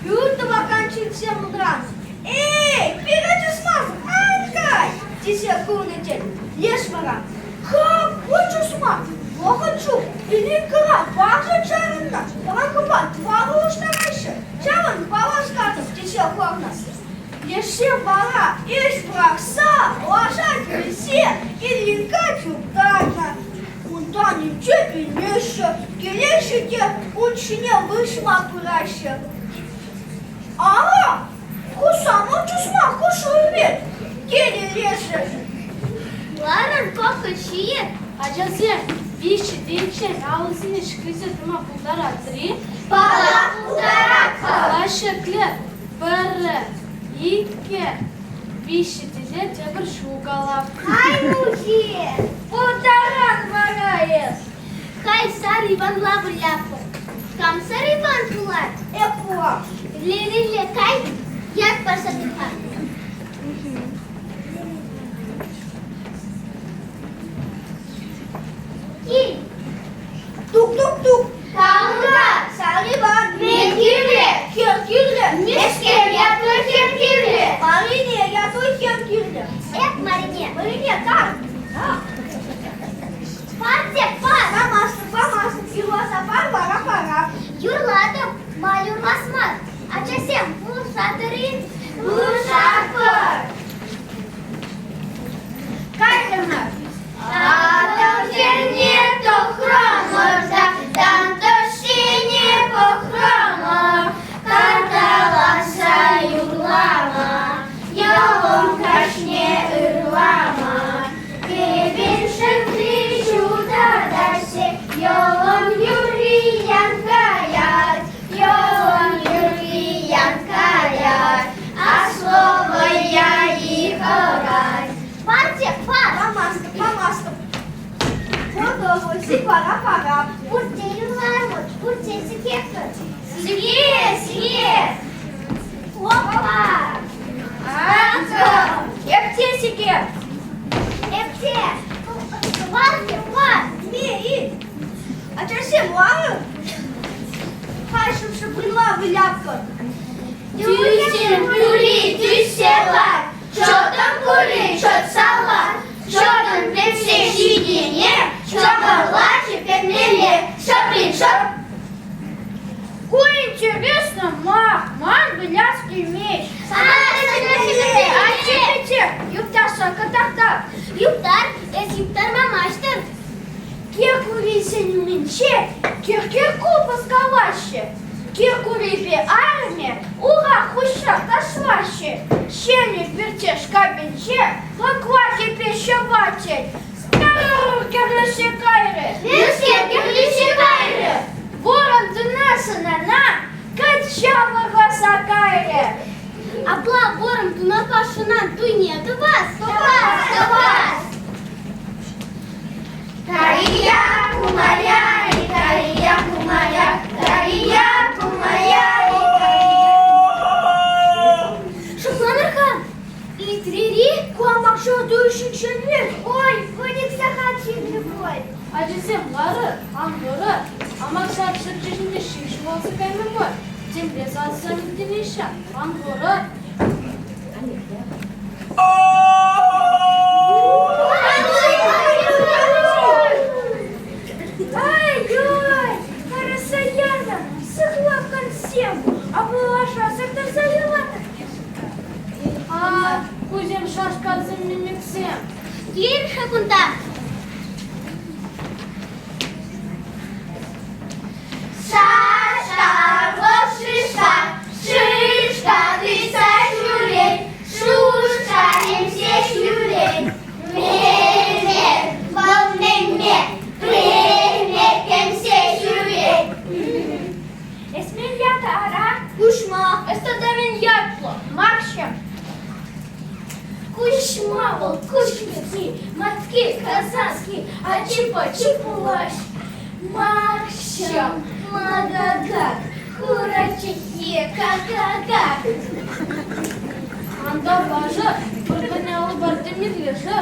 Пӳрт тӑвакан ҫынсем унран «Эй, пире чысмасӑр ан кай!» тесе кулнӑ тет. Леш вара «Какой чысма! Вӑхӑт ҫук, Ильинкӑра варҫӑ чарӑннӑ, тӑванкӑпа тӑвар улӑштараҫҫӗ, ҫавӑнпа васкатӑп» тесе хӑрнӑ. Лешсем вара ӗҫ пӑрахса лаша кӳлсе Ильинка чуптарнӑ. Унтан инҫе килмеҫҫӗ, килеҫҫӗ те ун ҫине выҫма пыраҫҫӗ. Ара, ку самӑр чусма хушрӗ вӗт, тенӗ лешӗ. Ларӑр, кофе ҫийӗр. Ачасем, виҫҫӗ тенчен алӑсене ҫӗклесе тӑма пултаратӑр-и? Паллах, пултаратпӑр. Ҫӗкле пӗрре, иккӗ, виҫҫӗ тесе тепӗр ҫул калап. Ай, мучи! Пултаран вара эс. Хай сар Иванла выляпӑр. Кам сар Иван пулать? Эп пулам. Лерелле кай, ят парса тухар. Кил. Тук-тук-тук. Кам-ха? Сар Иван. Мӗн кирлӗ? Хӗр кирлӗ. Мӗскер ятлӑ хӗр кирлӗ? Марине ятлӑ хӗр кирлӗ. Эп Марине. Марине, тар. Пар те пар. Памастӑп, памастӑп. Юрласа пар, вара пара. Юрлатӑп, ма юрлас мар. Ачасем, пулӑшатӑр-и? Пулӑшатпӑр. Кайрӑмӑр. Атӑл хӗрне тӑхрӑмӑр та, тантӑшсене пӑхрӑмӑр, карталаса юрлама, йӑлӑм каҫне ырлама. Кӗпен шӑрши ҫутатаҫҫӗ, йӑлӑм юрри ян каять, йӑлӑм юрри ян каять, аслӑ вӑййа йыхӑрать. Пар-те, пар! Памастӑп, памастӑп. Пуртӑ пара-пара. Пурте юрларӑмӑр, пурте сикетпӗр. Сике, сике! Опа! Акӑ! Эпте сике! Эпте! Пар-те, пар! Ме-и! Ачасем, ларӑр! Хай шӑп-шӑпӑрла вылятпӑр. Тӳсем пури тӳссе лар, чӑтӑм пури чӑтса лар, чӑтӑм пӗтсе ҫитнине чӑмӑрлачӗ пӗтмелле, шӑприн шӑп. Ку интересно мар, ман выляс килмест. Ачи-пичи, юптарса кӑтартар. Юптар, эс юптарма маҫтӑр. Кӗркурисен умӗнче кӗр-кӗр купӑс калаҫҫӗ. Кӗркурипе арӑмӗ ура хуҫса ташлаҫҫӗ. Ҫӗнӗ пӳрте шкапӗнче лӑкла кӗпе ҫӑвать. Кӗрлесе кайрӗ. Мӗскер кӗрлесе кайрӗ? Вӑрӑм туна сӑнана качча вӑрласа кайрӗ. Апла вӑрӑм тунапа шӑнан туйне тӑвас? Тӑвас, тӑвас! Кария кумая, Кария кумая, Кария кумая, Шутланӑр-ха, илтрӗр-и? Ку амакҫа ҫинчен Ой, выльӑх сахал ҫитрӗ пуль. Ачасем, ларӑр, ан тӑрӑр. Амакҫа ҫӗрчӗ ҫинче ҫил ҫухалса кайнӑ мар. Темле сасӑсем илтӗнеҫҫӗ, ан хӑрӑр. Ай-ой, хӑраса янӑ, сыхлакансем, апла тӑрса юлатӑр. А, кусем шашкасем мимиксем. Кил-ха кунта. Шашка, вот шишка, шишка тытса ҫӳрет, шушка ӗмсе ҫӳрет. Ачи-пачи пулаҫ. Макҫӑм, магагак, хура чӑххи, ка-ка-ка. Ан тавлашӑр, пӗр-пӗрне алӑ пар темелле-ши?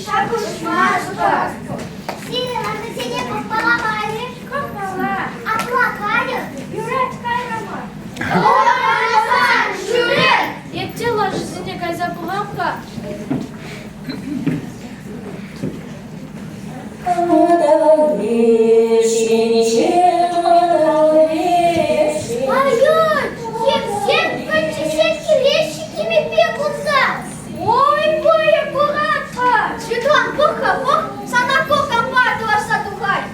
Ҫапӑҫмастпӑр. Сирӗн ачасене пӑхмалла мар-и? Пӑхмалла. Апла кайӑр. Юрать кайрӑмӑр. Сан ҫӳре! Эп те лашасене кайса пӑхам-ха. Ай-яй, хӗрсем, каччӑсем килеҫҫӗ кимӗпе кунта. Ой, вӑйӑ пӑхать-ха! Светлан, пӑх-ха, пӑх, сана кокампа тӑвасса тухать.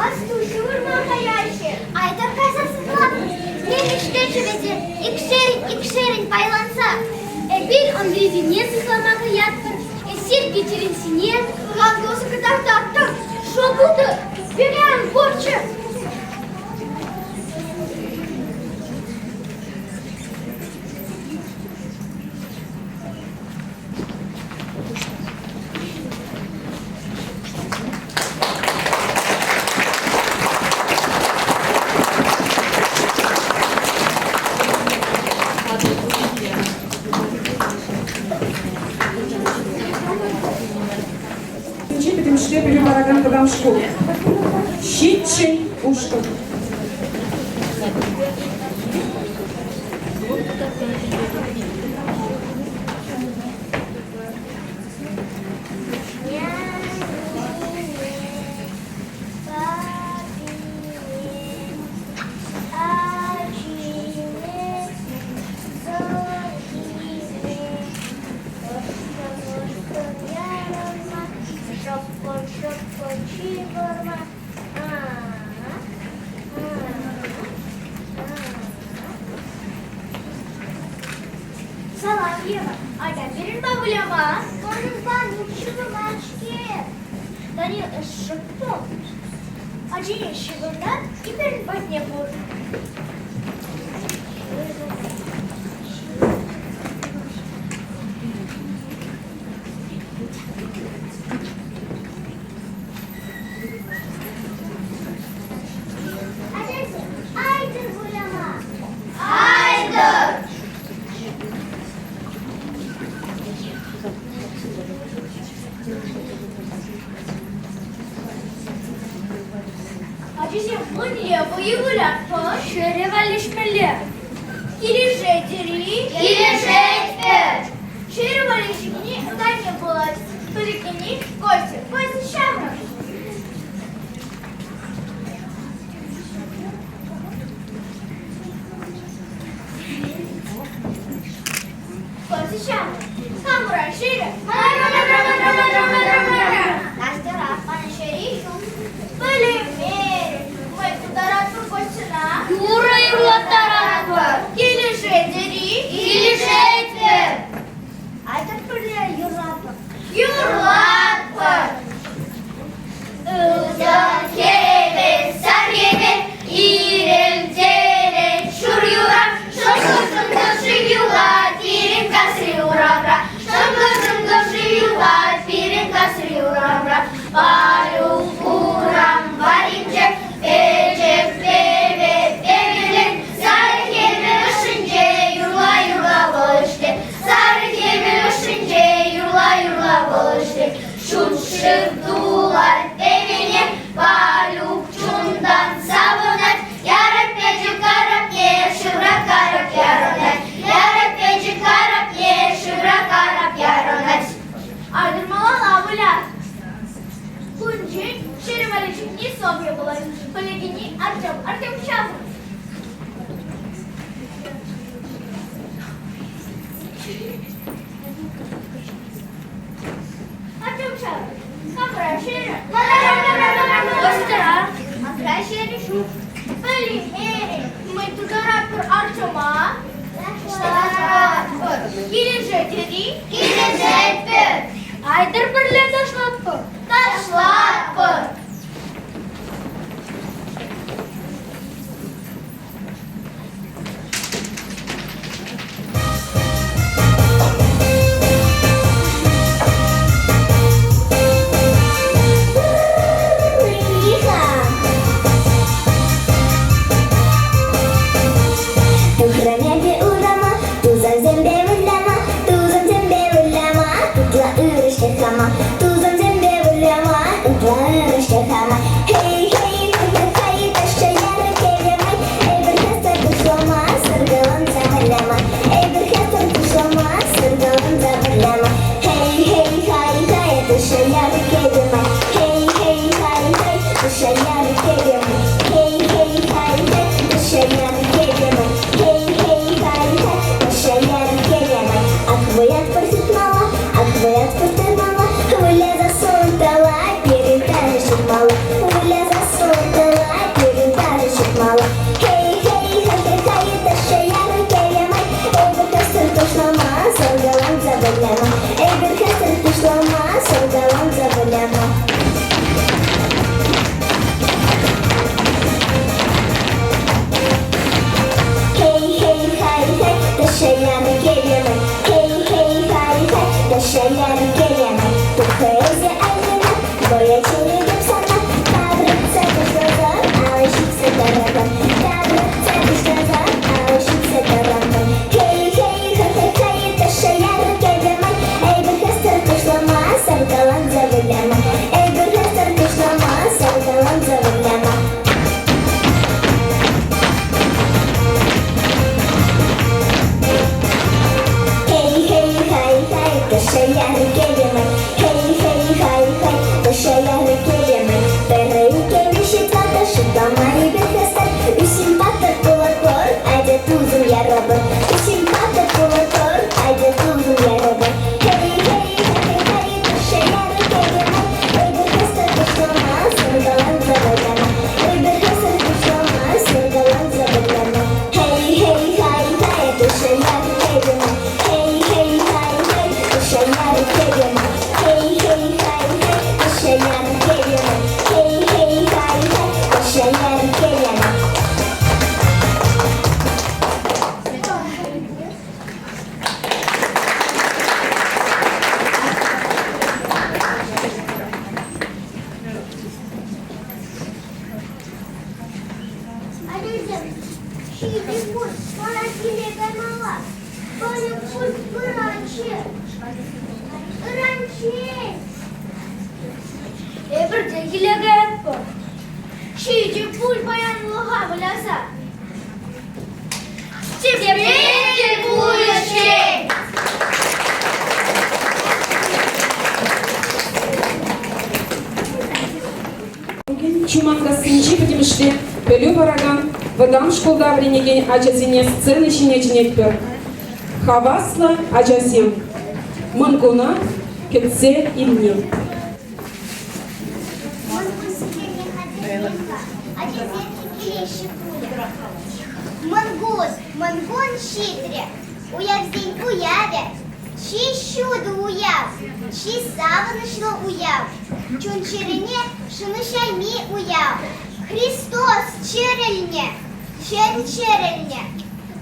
Асту, ҫурма каяҫҫӗ. Айтӑр кайса сыхлатпӑр. Нимӗҫлеччӗ вӗсем, икшерӗн-икшерӗн пайланса. Эпир ӑнрисене сыхлама каятпӑр, эсир кичеренсене. Лангоса кӑтартатпӑр. Шо пултӑр? Пире ан курччӑр. Пӗтӗмӗшле пӗлӳ паракан вӑтам шкул. Ҫиччӗн ушкӑн. Салам, Ева. Атя пирӗн выляма. Манӑнпа ҫывӑрман-ҫке. Данил шӑппӑн. Ачине ҫывӑрнӑ, пирӗн патне пур. Ачасем, айтӑр выляма! Айтӑр! Ачасем мӗнле вӑйӑ вылятпӑр? Ҫӗре валеҫмелле. Килӗшетӗр-и? Килӗшетпӗр! Ҫӗре валеҫекене Таня пулать. Пӗлекене Костя. Костя ҫамрӑк. Костя ҫамрӑк. Хамӑра ҫӗре. Настьӑра мана ҫӗре ҫук. Пӗлеймерӗм. Мӑй тутаратпӑр Костьӑна. Юрӑ юрлаттаратпӑр. Килӗшетӗр-и? Килӗшетпӗр! Айтӑр пӗрле юрлатпӑр. Юрлатпӑр! Ылтӑн хӗвел, сар хӗвел, ирӗлтерет шур юра, шӑнкӑр-шӑнкӑр шыв юхать пирӗн касри урамра. Шӑнкӑр-шӑнкӑр шыв юхать пирӗн касри урамра. Палюк урам варринче пӗчӗк пӗве пӗвелет, сар хӗвел ӑшшинче юрла-юрла вӑл ӗҫлет. Сар хӗвел ӑшшинче юрла-юрла вӑл ӗҫлет. Ҫут шыв тулать пӗвене, Палюк чунтан савӑнать, ярать пӗчӗк карапне, шывра карап ярӑнать, ярать пӗчӗк карапне, шывра карап ярӑнать. Айтӑр малалла выляр. Кунчен ҫӗрӗ валли чухне Софья пулать, пӗлекенни Артем, Артем ҫавӑн. Артем ҫавӑн. Хамӑра ҫӗрӗ. Костьӑра. Манра ҫӗрӗ ҫук. Пӗлеймерӗн. Мӗн тутаратпӑр Артема? Килӗшетӗр-и? Килӗшетпӗр. Ташлатпӑр! Айтӑр пӗрле ташлатпӑр. Ташлатпӑр! Тухрӑм урама, тусансемпе выляма, тусансемпе выляма, ытла ырӑ-ҫке хама, тусансемпе выляма, ытла ырӑ-ҫке хама. Хей, хей, хей, хей, ташша ярӑ кӗвӗ май, эпир хастар пуҫлама, сӑркаланса выляма, эпир хастар пуҫлама, сӑркаланса выляма. Хей, хей, хай, хай, ташша ярӑ кӗвӗ май, хей, хей, хай, хай, ташша ярӑ кӗвӗ май, хей, хей, хай, хай, ташша ярӑ кӗвӗ май, хей, хей, хай, хай, ташша ярӑ кӗвӗ май. Ак выятпӑр хытмалла, ак выятпӑр тӑрмалла, выляса сунтала, пирӗн ташӑ ҫырмалла, выляса сунтала, пирӗн ташӑ ҫырмалла. Хей, хей, хай, хай, хай, ташша ярӑ кӗвӗ май, эпир хастар пуҫлама, сӑркаланса выляма, эпир хастар пуҫлама, сӑркаланса выляма. Хей, хей, хай, хай, ташша ярӑ кӗвӗ май, хей, хей, хай, хай, ташша ярӑ кӗвӗ май. Тухрӗ эсӗ айккина, вӑйӑ чӗнетӗп сана, таврӑнса пуҫласан, алӑ ҫитсе тӑратӑн, таврӑнса пуҫласан, алӑ ҫитсе тӑратӑн. Хей, хей, хай, хай, хай, ташша ярӑ кӗвӗ май, эпир хастар пуҫлама, саркаланса выляма, эпир хастар пуҫлама, саркаланса выляма. Хей, хей, хай, хай, ташша ярӑ кӗвӗ май, хей, хей, хай, хай, ташша ярӑ кӗвӗ май. Пӗрре иккӗ тӑваттӑ шутлама эпир хастар, ӳсӗм паттӑр пулатпӑр, атя тусӑм ярӑпӑр. Ӳсӗм паттӑр пулатпӑр, атя тусӑм ярӑпӑр. Хей, хей, хай, хай, ташша ярӑ кӗвӗ май, эпир хастар пуҫлама, саркаланса выляма. Эпир хастар пуҫлама, саркаланса выляма. Хей, хей, хай, хай, ташша ярӑ кӗвӗ май. Хей, хей, хай, хай, ташша ярӑ кӗвӗ май. Хей, хей, хай, хай, ташша ярӑ кӗвӗ май. Хей, хей, хай, хай, ташша ярӑ кӗвӗ май. Ачасем, ҫитӗн пуль, мана киле каймалла. Паян пуль пыранччӗ. Ыранччен. Эпир те киле каятпӑр. Ҫитӗ пуль паянлӑха выляса. Тепре тӗл пулӗҫ-ши? Чуманкассинчи пӗтӗмӗшле пӗлӳ паракан вӑтам шкулта вӗренекен ачасене сцена ҫине чӗнетпӗр. Хаваслӑ ачасем Мӑнкуна кӗтсе илни. Мӑнкун сӗтелне хатӗрлем-ха, ачасем те килеҫҫӗ пулӗ. Мӑнкун, Мӑнкун ҫитрӗ, уявсен уявӗ, чи ҫутӑ уяв, чи савӑнӑҫлӑ уяв, чун-чӗрене шӑнӑҫайми уяв. Христос чӗрӗлнӗ, чӗн чӗрӗлнӗ.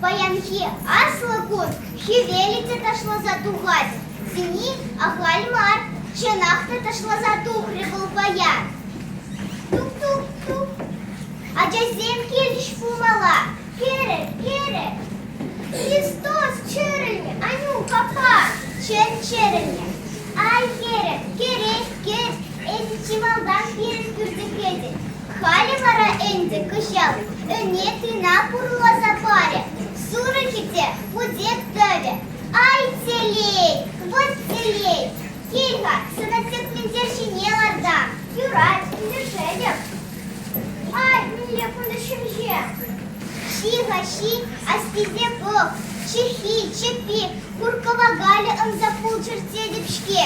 Паянхи аслӑ кун хӗвелӗ те ташласа тухать. Тени ахаль мар, чӑнах та ташласа тухрӗ вӑл паян. Тук-тук-тук. Ачасем килӗҫ пулмалла. Кӗрӗр, кӗрӗр. Христос чӗрӗлнӗ, Анюк аппа, чӗн чӗрӗлнӗ. Ай, хӗрӗм, кӗрех, кӗр, эсӗ чи малтан пирӗн пӳрте кӗтӗн. Халӗ вара ӗнтӗ кӑҫал ӗне тына пурласа парӗ, сурӑхӗ те путек тӑвӗ. Ай, телей, вӑт телей! Кил-ха, сана тӗк минтер ҫине лартам. Юрать, килӗшетӗп. Ай, мӗнле кунта ҫемҫе! Ҫи-ха, ҫи, астисе пӑх, чӑххи, чӗппи, хур-кӑвакалӗ ӑнса пулчӑр тетӗп-ҫке.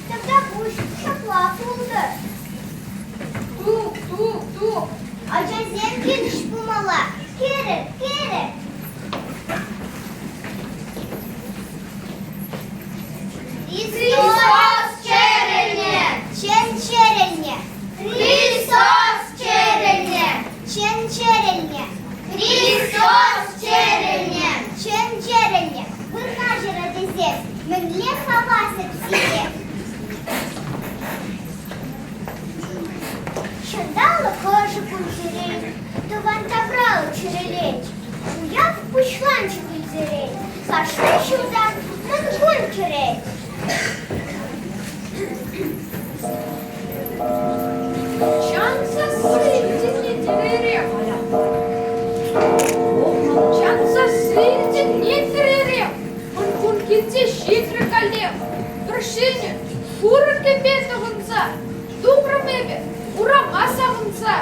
Тавтапуҫ, ҫапла пултӑр. Тук, тук, тук, ачасем килӗҫ пулмалла. Кӗрӗр, кӗрӗр. Христос! чӗрӗлет. Уяв пуҫланчӗ килсерен, кашни ҫултах Мӑнкун кӗрет. Чан сасси илтӗнет Чан сасси илтӗнет тӗререх. Мӑнкун килсе ҫитрӗ каллех. Пӗр ҫӗнӗ шурӑ кӗпе тӑхӑнса тухрӑм эпӗ урама савӑнса.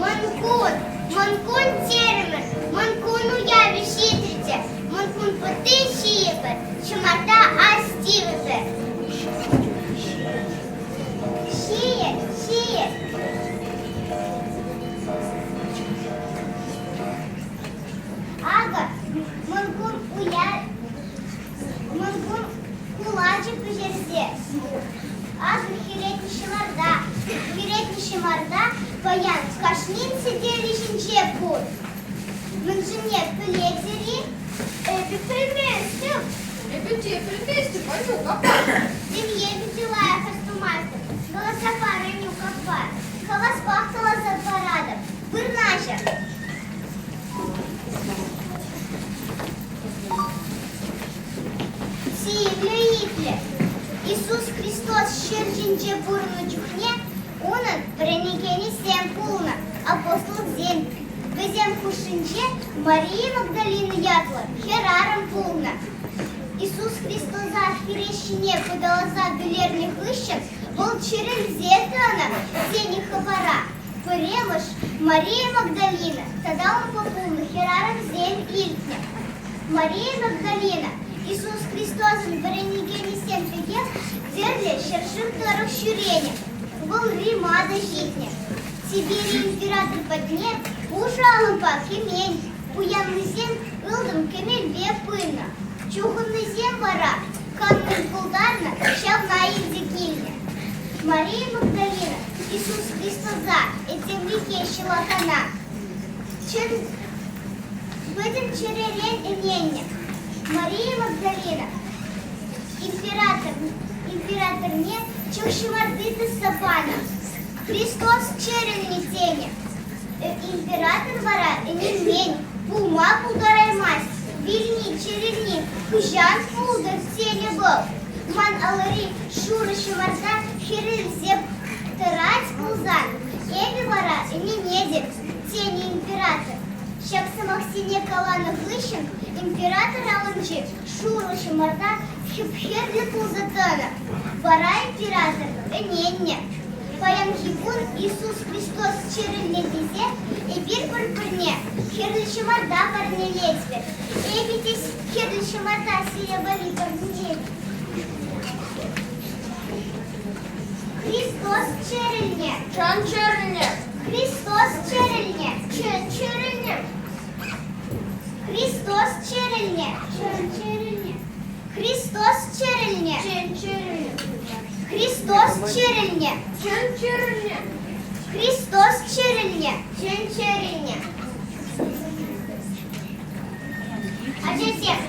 Мӑнкун, Мӑнкун терӗмӗр, Мӑнкун уявӗ ҫитрӗ те, Мӑнкун пӑтти ҫийӗпӗр, ҫӑмарта ас тивӗпӗр. Ҫийӗр, ҫийӗр. Акӑ, Мӑнкун уя Мӑнкун кулачӗ пӗҫерсе. Акӑ хӗретнӗ ҫӑмарта, хӗретнӗ ҫӑмарта паян кашнин сӗтелӗ ҫинче пур. Мӗншӗнне пӗлетӗр-и? Эпӗ пӗлместӗп. Эпӗ те пӗлместӗп, Анюк аппа. Ҫемье питӗ лайӑх астумастӑп. Каласа пар, Анюк аппа. Хаваспах каласа паратӑп. Вырнаҫӑр. Сиплӗ итле. Иисус Христос ҫӗр ҫинче пурӑннӑ чухне унӑн вӗренекенӗсем пулнӑ, апостолсем. Вӗсем хушшинче Мария Магдалина ятлӑ хӗрарӑм пулнӑ. Иисус Христоса хӗрес ҫине пӑталаса вӗлернӗ хыҫҫӑн вӑл чӗрӗлсе тӑнӑ тенӗ хыпара. Пӗрремӗш Мария Магдалина тата унпа пулнӑ хӗрарӑмсем илтнӗ. Мария Магдалина Иисус Христосӑн вӗренекенӗсем пекех тӗрлӗ ҫӗршыв тӑрӑх ҫӳренӗ. Вӑл Рима та ҫитнӗ. Сибири император патне пушӑ алӑпа кӗмен, пуяннисем ылтӑн-кӗмӗлпе пынӑ. Чухӑннисем вара кам мӗн пултарнӑ, ҫавна илсе килнӗ. Мария Магдалина Иисус Христоса этемлӗхе ҫӑлакана чӑн пӗтӗм чӗререн ӗненнӗ. Мария Магдалина император, императорне чӑх ҫӑмарти тытса панӑ. Христос чӗрӗлнӗ тенӗ. Император вара ӗненмен, пулма пултараймасть. Вилни, чӗрӗлни хӑҫан пултӑр тенӗ вӑл. Ман алӑри шурӑ ҫӑмарта хӗрелсе тӑрать пулсан, эпӗ вара ӗненетӗп, тенӗ император. Ҫак сӑмахсене каланӑ хыҫҫӑн император аллинче шурӑ ҫӑмарта хӗп-хӗрлӗ пулса тӑнӑ. Вара император ӗненнӗ. Паянхи кун Иисус Христос чӗрӗлнӗ тесе эпир пӗр-пӗрне хӗрлӗ ҫӑмарта парнелетпӗр. Эпӗ те хӗрлӗ ҫӑмарта сире валли парнелетӗп. Христос чӗрӗлнӗ. Чӑн чӗрӗлнӗ. Христос чӗрӗлнӗ. Чӑн чӗрӗлнӗ. Христос чӗрӗлнӗ. Чӑн чӗрӗлнӗ. Христос чӗрӗлнӗ. Чӑн чӗрӗлнӗ. Христос чӗрӗлнӗ. Чӑн чӗрӗлнӗ. Христос чӗрӗлнӗ. Чӑн чӗрӗлнӗ. Ачасем,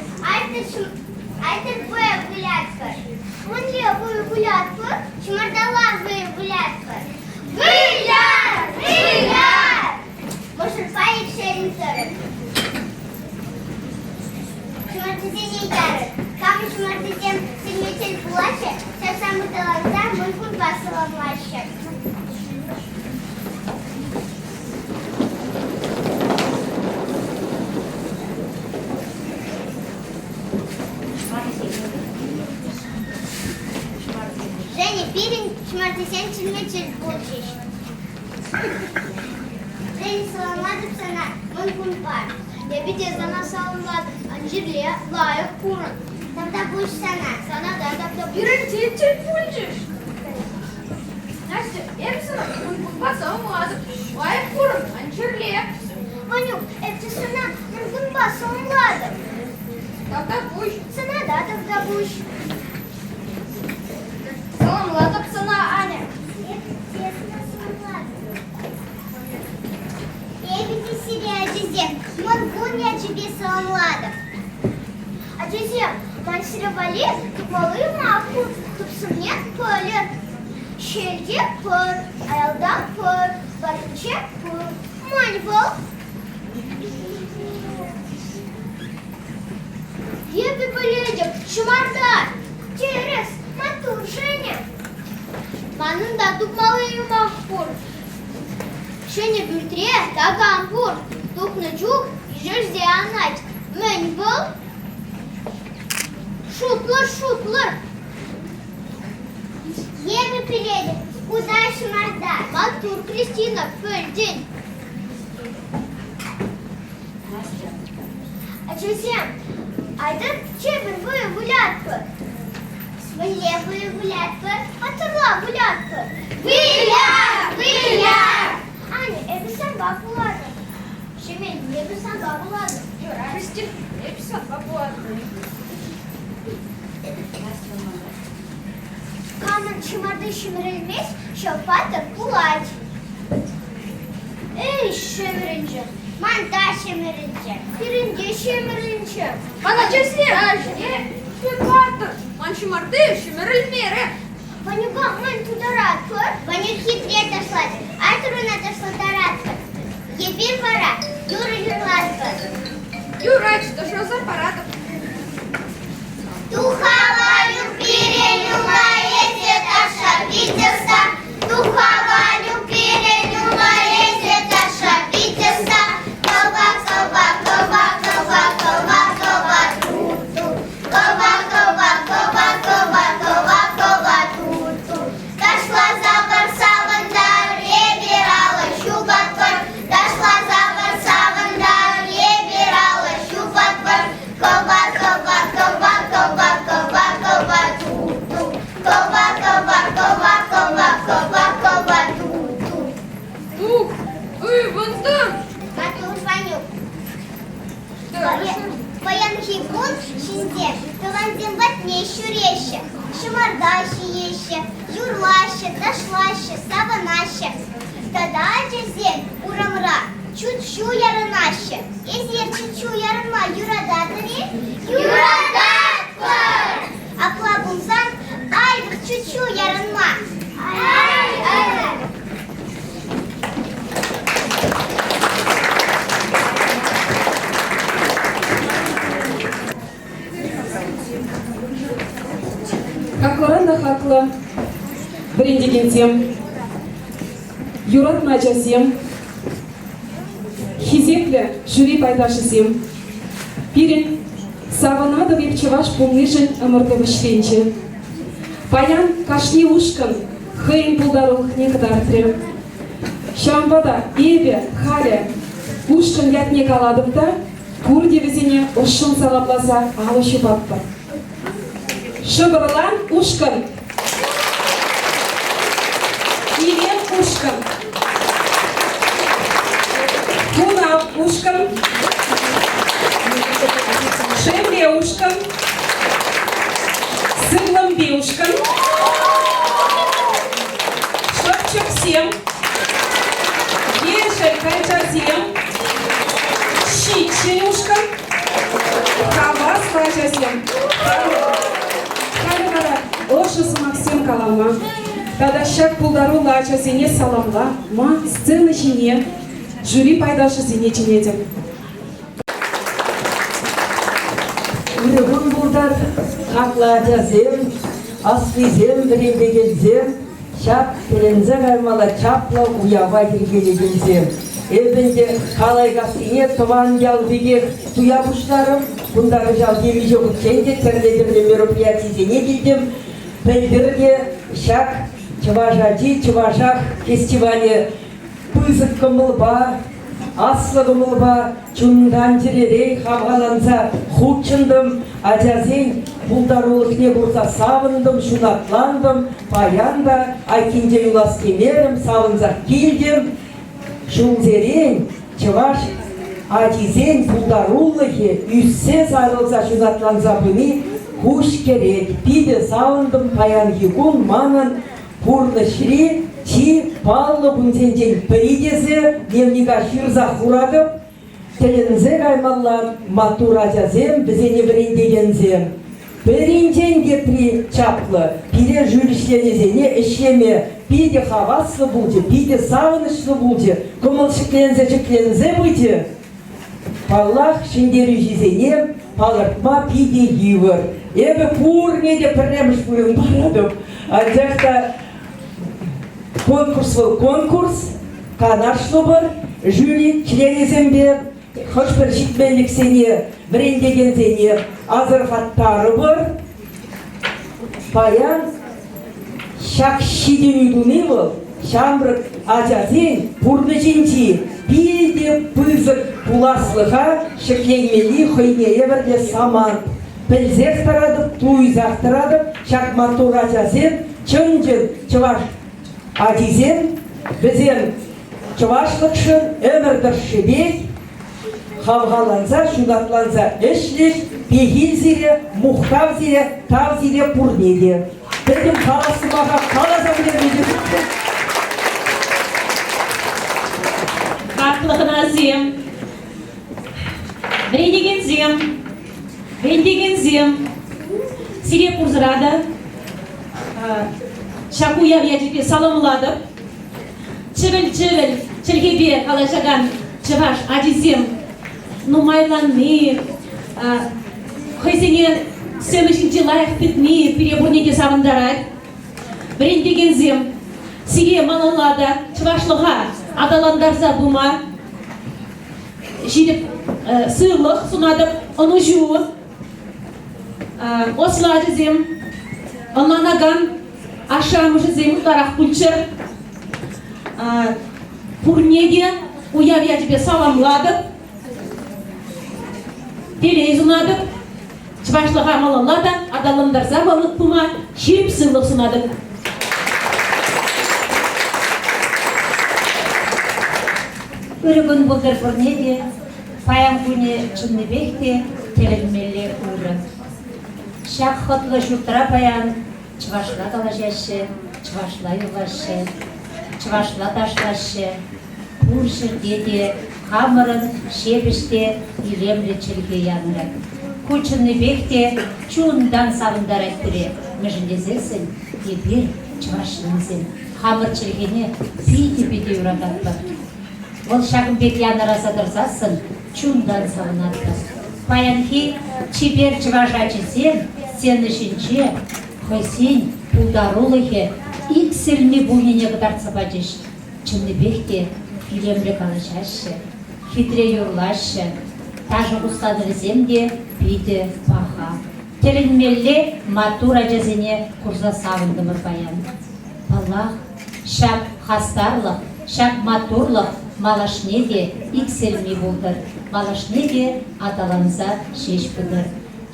айтӑр вӑйӑ вылятпӑр. Мӗнле вӑйӑ вылятпӑр? Ҫӑмарталла вӑйӑ вылятпӑр. Выля! Выля! Мӑшӑрпа икшерӗн тӑрӑр. Ҫӑмартасене ярӑр. Камӑн ҫӑмартасем сӗнме тӗл пулаҫҫӗ, ҫав самӑрталанса Мӑнкунпа саламлаҫҫӗ. Женя, пирӗн ҫӑмартасем чӗнме тӗл пулчӗҫ. Женя, саламлатӑп сана Мӑнкунпа. Эпӗ те сана саламлатӑп. Ан чирле, лайӑх пурӑн. Тавтапуҫ сана. Сана та тавтапуҫ. Пирӗн те тӗл пулчӗҫ. Настя, эпӗ сана Мӑнкунпа саламлатӑп. Лайӑх пурӑн, ан чирле. Ванюк, эпӗ сана Мӑнкунпа саламлатӑп. Тавтапуҫ. Сана та тавтапуҫ. Саламлатӑп сана, Аня. Эпӗ те сана саламлатӑп. Эпӗ те сире, ачасем, Мӑнкун ячӗпе саламлатӑп. Ачасем, ман сире валли тупмалли сӑмах пур, тупсӑмне пӗлӗр. Ҫӳлте пӑр, аялта пӑр, варринче пыл. Мӗн вӑл? Эпӗ пӗлетӗп, ҫӑмарта. Тӗрӗс, маттур Женя. Манӑн та тупмалли юмах пур. Ҫӗнӗ пӳртре такам пур. Тухнӑ чух ишӗлсе анать. Мӗн вӑл? Шутлӑр, шутлӑр. Эпӗ пӗлетӗп, кута ҫӑмарта. Маттур, Кристина, пӗлтӗн. Ачасем, айтӑр чӗпӗн вӑйӑ вылятпӑр. Мӗнле вӑйӑ вылятпӑр? Паттӑрла вылятпӑр. Выля! Выля! Аня, эпӗ санпа пулатӑп. Ҫемен, эпӗ санпа пулатӑп. Юрать. Кристин, эпӗ санпа пулатӑп. Камӑн ҫӑмарти ҫӗмӗрӗлмест, ҫав паттӑр пулать. Эй, ҫӗмӗрӗнчӗ! Ман та ҫӗмӗрӗнчӗ. Пирӗн те ҫӗмӗрӗнчӗ. Ман ачасем! Паттӑр! Ман ҫӑмарти ҫӗмӗрӗлмерӗ. Ванюка мӗн тутаратпӑр? Ванюк хитре ташлать, айтӑр ӑна ташлаттаратпӑр. Эпир вара юрӑ юрлатпӑр. Юрать, ташласа паратӑп. Тухала юр пире нумай эсӗ таша питӗ ӑста. Тухала юр пире нумай эсӗ таша питӗ ӑста. Кӑва, кӑва, кӑва, кӑва, кӑва, кӑва, ту-ту. Кӑва, кӑва, кӑва, кӑва, кӑва, кӑва, ту-ту. Ташласа пар савӑнтар, эпир алӑ ҫупатпӑр. Ташласа пар савӑнтар, эпир алӑ ҫупатпӑр. Кӑва, кӑва, кӑва, кӑва, кӑва, кӑва, ту-ту. Кӑва, кӑва, кӑва, кӑва, кӑва, кӑва, ту-ту. Тух, ывӑнтӑм. Маттур, Ванюк. Паянхи кун ҫынсем тӑвансем патне ҫӳреҫҫӗ, ҫӑмарта ҫиеҫҫӗ, юрлаҫҫӗ, ташлаҫҫӗ, савӑнаҫҫӗ. Тата ачасем урамра чуччу ярӑнаҫҫӗ. Эсир чуччу ярӑнма юрататӑр-и? Юрататпӑр! Апла пулсан айтӑр чуччу ярӑнма. Ай-ай! Хаклӑран та хаклӑ вӗрентекенсем, юратнӑ ачасем, хисеплӗ жюри пайташӗсем, пирӗн савӑнатӑп эп чӑваш пулнишӗн ӑмӑрту вӗҫленчӗ. Паян кашни ушкӑн хӑйӗн пултарулӑхне кӑтартрӗ. Ҫавӑнпа та эпӗ халӗ ушкӑн ятне калатӑп та пурте вӗсене ӑшшӑн саламласа алӑ ҫупатпӑр. Шӑпӑрлан ушкӑн. Илем ушкӑн. Хунав ушкӑн. Шевле ушкӑн. Сывлӑмпи ушкӑн. Шӑпчӑксем. Ешӗл качасем. Ҫиччӗн ушкӑн. Хаваслӑ ачасем. Халӗ вара ӑшӑ сӑмахсем калама тата ҫак пултаруллӑ ачасене саламлама сцена ҫине жюри пайташӗсене чӗнетӗп. Ырӑ кун пултӑр, хаклӑ ачасем, аслисем, вӗрентекенсем, ҫак тӗлӗнсе каймалла чаплӑ уява йӗркелекенсем. Эпӗ ӗнтӗ Калайкассине тӑван ял пекех туя пуҫларӑм. Кунта кӑҫал темиҫе хутчен те тӗрлӗ-тӗрлӗ мероприятисене килтӗм. Пӗлтӗр те ҫак Чӑваш ачи чӑвашах фестивале пысӑк кӑмӑлпа, аслӑ кӑмӑлпа чунтан-чӗререн хавхаланса хутшӑнтӑм, ачасен пултарулӑхне курса савӑнтӑм, ҫунатлантӑм. Паян та айккинче юлас темерӗм, савӑнсах килтӗм. Ҫулсерен чӑваш ачисен пултарулӑхӗ ӳссе сарӑлса ҫунатланса пыни куҫ кӗрет. Питӗ савӑнтӑм паянхи кун манӑн Пурнӑҫри чи паллӑ кунсенчен пӗри тесе дневника ҫырса хуратӑп. Тӗлӗнсе каймалла маттур ачасем, вӗсене вӗрентекенсем. Пӗринчен тепри чаплӑ. Пире жюри членӗсене ӗҫлеме питӗ хаваслӑ пулчӗ, питӗ савӑнӑҫлӑ пулчӗ, кӑмӑл ҫӗкленсе-ҫӗкленсе пычӗ. Паллах, ҫӗнтерӳҫӗсене палӑртма питӗ йывӑр. Эпӗ пурне те пӗрремӗш вырӑн паратӑп. Анчах та конкурс вӑл конкурс, канашлӑпӑр жюри членӗсемпе хӑш-пӗр ҫитменлӗхсене вӗрентекенсене асӑрхаттарӑпӑр. Паян ҫак ҫитӗнӳ туни вӑл ҫамрӑк ачасен пурнӑҫӗнчи питӗ пысӑк пуласлӑха ҫӗкленмелли хӑйне евӗрлӗ самант. Пӗлсех тӑратӑп, туйсах тӑратӑп, ҫак маттур ачасем чӑн-чӑн чӑваш ачисем, вӗсем чӑвашлӑхшӑн ӗмӗр тӑршшӗпех хавхаланса, ҫунатланса ӗҫлӗҫ, пехил сире, мухтав сире, тав сире пурне те. Пӗтӗм халӑх сӑмаха каласа пӗтерме те ҫук. Хаклӑ хӑнасем, вӗренекенсем, вӗрентекенсем, сире пурсӑра та ҫак уяв ячӗпе саламлатӑп. Чӗвӗл-чӗвӗл чӗлхепе калаҫакан чӑваш ачисем нумайланни, хӑйсене сцена ҫинче лайӑх тытни пире пурне те савӑнтарать. Вӗрентекенсем сире малалла та чӑвашлӑха аталантарса пыма ҫирӗп сывлӑх сунатӑп, ӑнӑҫу. Ӑслӑ ачасем, ӑнланакан ашшӗ-амӑшӗсем ытларах пулччӑр. Пурне те уяв ячӗпе саламлатӑп, телей сунатӑп, чӑвашлӑха малалла та аталантарса пыма ҫирӗп сывлӑх сунатӑп. Ырӑ кун пултӑр пурне те. Паян кунӗ чӑннипех те тӗлӗнмелле ырӑ. Ҫак хӑтлӑ ҫуртра паян чӑвашла калаҫаҫҫӗ, чӑвашла юрлаҫҫӗ, чӑвашла ташлаҫҫӗ. Пур ҫӗрте те хамӑрӑн ҫепӗҫ те илемлӗ чӗлхе янӑрать. Ку чӑннипех те чунтан савӑнтарать пире, мӗншӗн тесессӗн эпир, чӑваш ҫыннисем, хамӑр чӗлхене питӗ-питӗ юрататпӑр. Вӑл ҫакӑн пек янӑраса тӑрсассӑн чунтан савӑнатпӑр. Паянхи чипер чӑваш ачисем сцена ҫинче хӑйсен пултарулӑхӗ иксӗлми пулнине кӑтартса пачӗҫ. Чӑннипех те илемлӗ калаҫаҫҫӗ, хитре юрлаҫҫӗ, ташӑ хусканӑвӗсем те питӗ паха. Тӗлӗнмелле маттур ачасене курса савӑнтӑмӑр паян. Паллах, Ҫак хастарлӑх, ҫак маттурлӑх малашне те иксӗлми пултӑр, малашне те аталанса ҫеҫ пытӑр.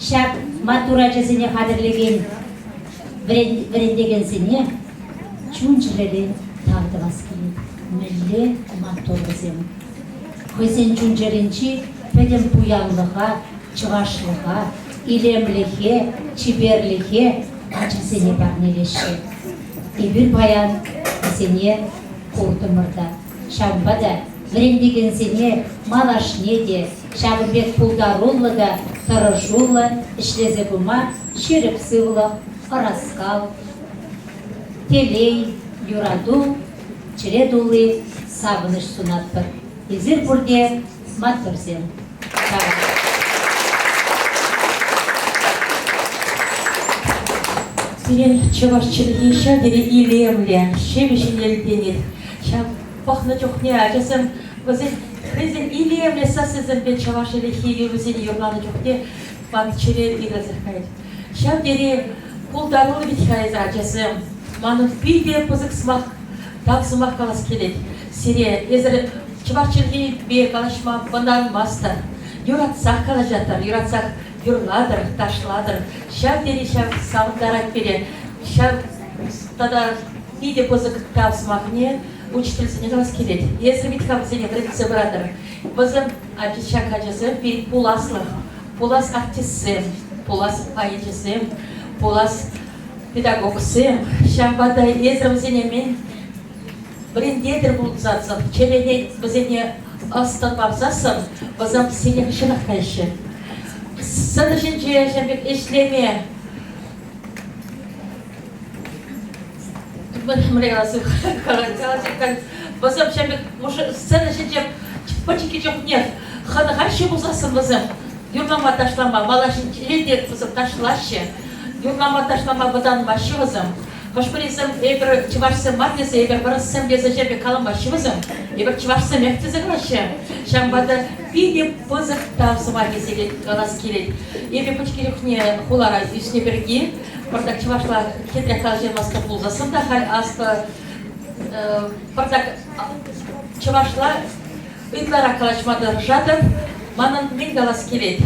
Ҫак маттур ачасене хатӗрлекен вӗрентекенсене чун-чӗререн тав тӑвас килет. Мӗнле маттур вӗсем! Хӑйсен чун-чӗринчи пӗтӗм пуянлӑха, чӑвашлӑха, илемлӗхе, чиперлӗхе ачасене парнелеҫҫӗ. Эпир паян вӗсене куртӑмӑр та. Ҫавӑнпа та вӗрентекенсене малашне те ҫакӑн пек пултаруллӑ та тӑрӑшуллӑ ӗҫлесе пыма ҫирӗп сывлӑх, ӑраскал, телей, юрату, чӗре тулли савӑнӑҫ сунатпӑр. Эсир пурте маттурсем. Сирӗн чӑваш чӗлхи ҫав тери илемлӗ, ҫепӗҫ илтӗнет. Ҫав пӑхнӑ чухне ачасем вӗсен хӑйсен илемлӗ сассисемпе чӑваш ӗлӗкхи юрӑсене юрланӑ чухне ман чӗре ирӗлсех каять. Ҫав тери пултаруллӑ вӗт-ха эсӗ, ачасем. Манӑн питӗ пысӑк сӑмах, тав сӑмах калас килет сире. Эсӗр чӑваш чӗлхипе калаҫма вӑтанмастӑр. Юратсах калаҫатӑр, юратсах юрлатӑр, ташлатӑр. Ҫав тери ҫав савӑнтарать пире. Ҫав тата питӗ пысӑк тав сӑмахне учительсене калас килет. Эсӗ вӗт-ха вӗсене вӗрентсе пыратӑр. Вӗсем, ҫак ачасем пирӗн пуласлӑх, пулас артистсем, пулас поэчӗсем, пулас педагогсем. Ҫавӑнпа та эсӗ вӗсене мӗн вӗрентетӗр пулсассӑн, чӗрене вӗсене ӑс-тӑн парсассӑн, вӗсем сире хыҫҫӑнах каяҫҫӗ. Сцена ҫинче ҫав пек ӗҫлеме. Мӗнле калас, вӗсем ҫав пек сцена ҫинче пӗчӗккӗ чухнех хӑнӑхаҫҫӗ пулсассӑн вӗсем юрлама ташлама малашне те вӗсем ташлаҫҫӗ. Юрлама ташлама вӑтанмаҫҫӗ вӗсем. Хӑш-пӗрисем эпир чӑвашсем мар тесе, эпир вырӑссем тесе ҫав пек каламаҫҫӗ вӗсем. Эпир чӑвашсемех тесе калаҫҫӗ. Ҫавӑнпа та питӗ пысӑк тав сӑмахӗ сире калас килет. Эпӗ пӗчӗккӗ чухне хулара ӳснӗ пирки пӑртак чӑвашла хитре калаҫаймастӑп пулсассӑн та халь аслӑ пӑртак чӑвашла ытларах калаҫма тӑрӑшатӑп. Манӑн мӗн калас килет?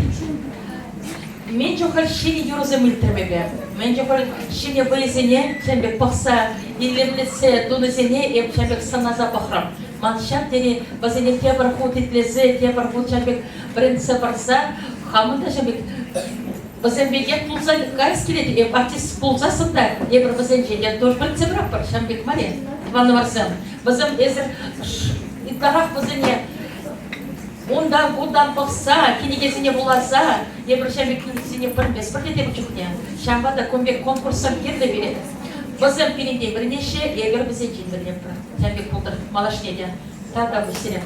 Мӗн чухлӗ ҫӗнӗ юрӑсем илтрӗм эпӗ, мӗн чухлӗ ҫӗнӗ вӑйӑсене ҫавӑн пек пӑхса, илемлетсе тунисене эп ҫавӑн пек сӑнаса пӑхрӑм. Ман ҫав тери вӗсене тепӗр хут итлесе, тепӗр хут ҫавӑн пек вӗрентсе парса хамӑн та ҫавӑн пек вӗсем пекех пулса каяс килет. Эп артист пулсассӑн та эпир вӗсенчен те тоже вӗрентсе пыратпӑр, ҫавӑн пек мар-и, тӑванӑмӑрсем? Вӗсем эсир ытларах вӗсене Унтан-кунтан пӑхса, кӗнекесене вуласа эпир ҫав пек кӗнекесене пӗлместпӗр те тепӗр чухне. Ҫавӑнпа та кун пек конкурссем кирлӗ пире. Вӗсем пирӗнтен вӗренеҫҫӗ, эпир вӗсенчен вӗренетпӗр. Ҫавӑн пек пултӑр малашне те. Тавтапуҫ сире.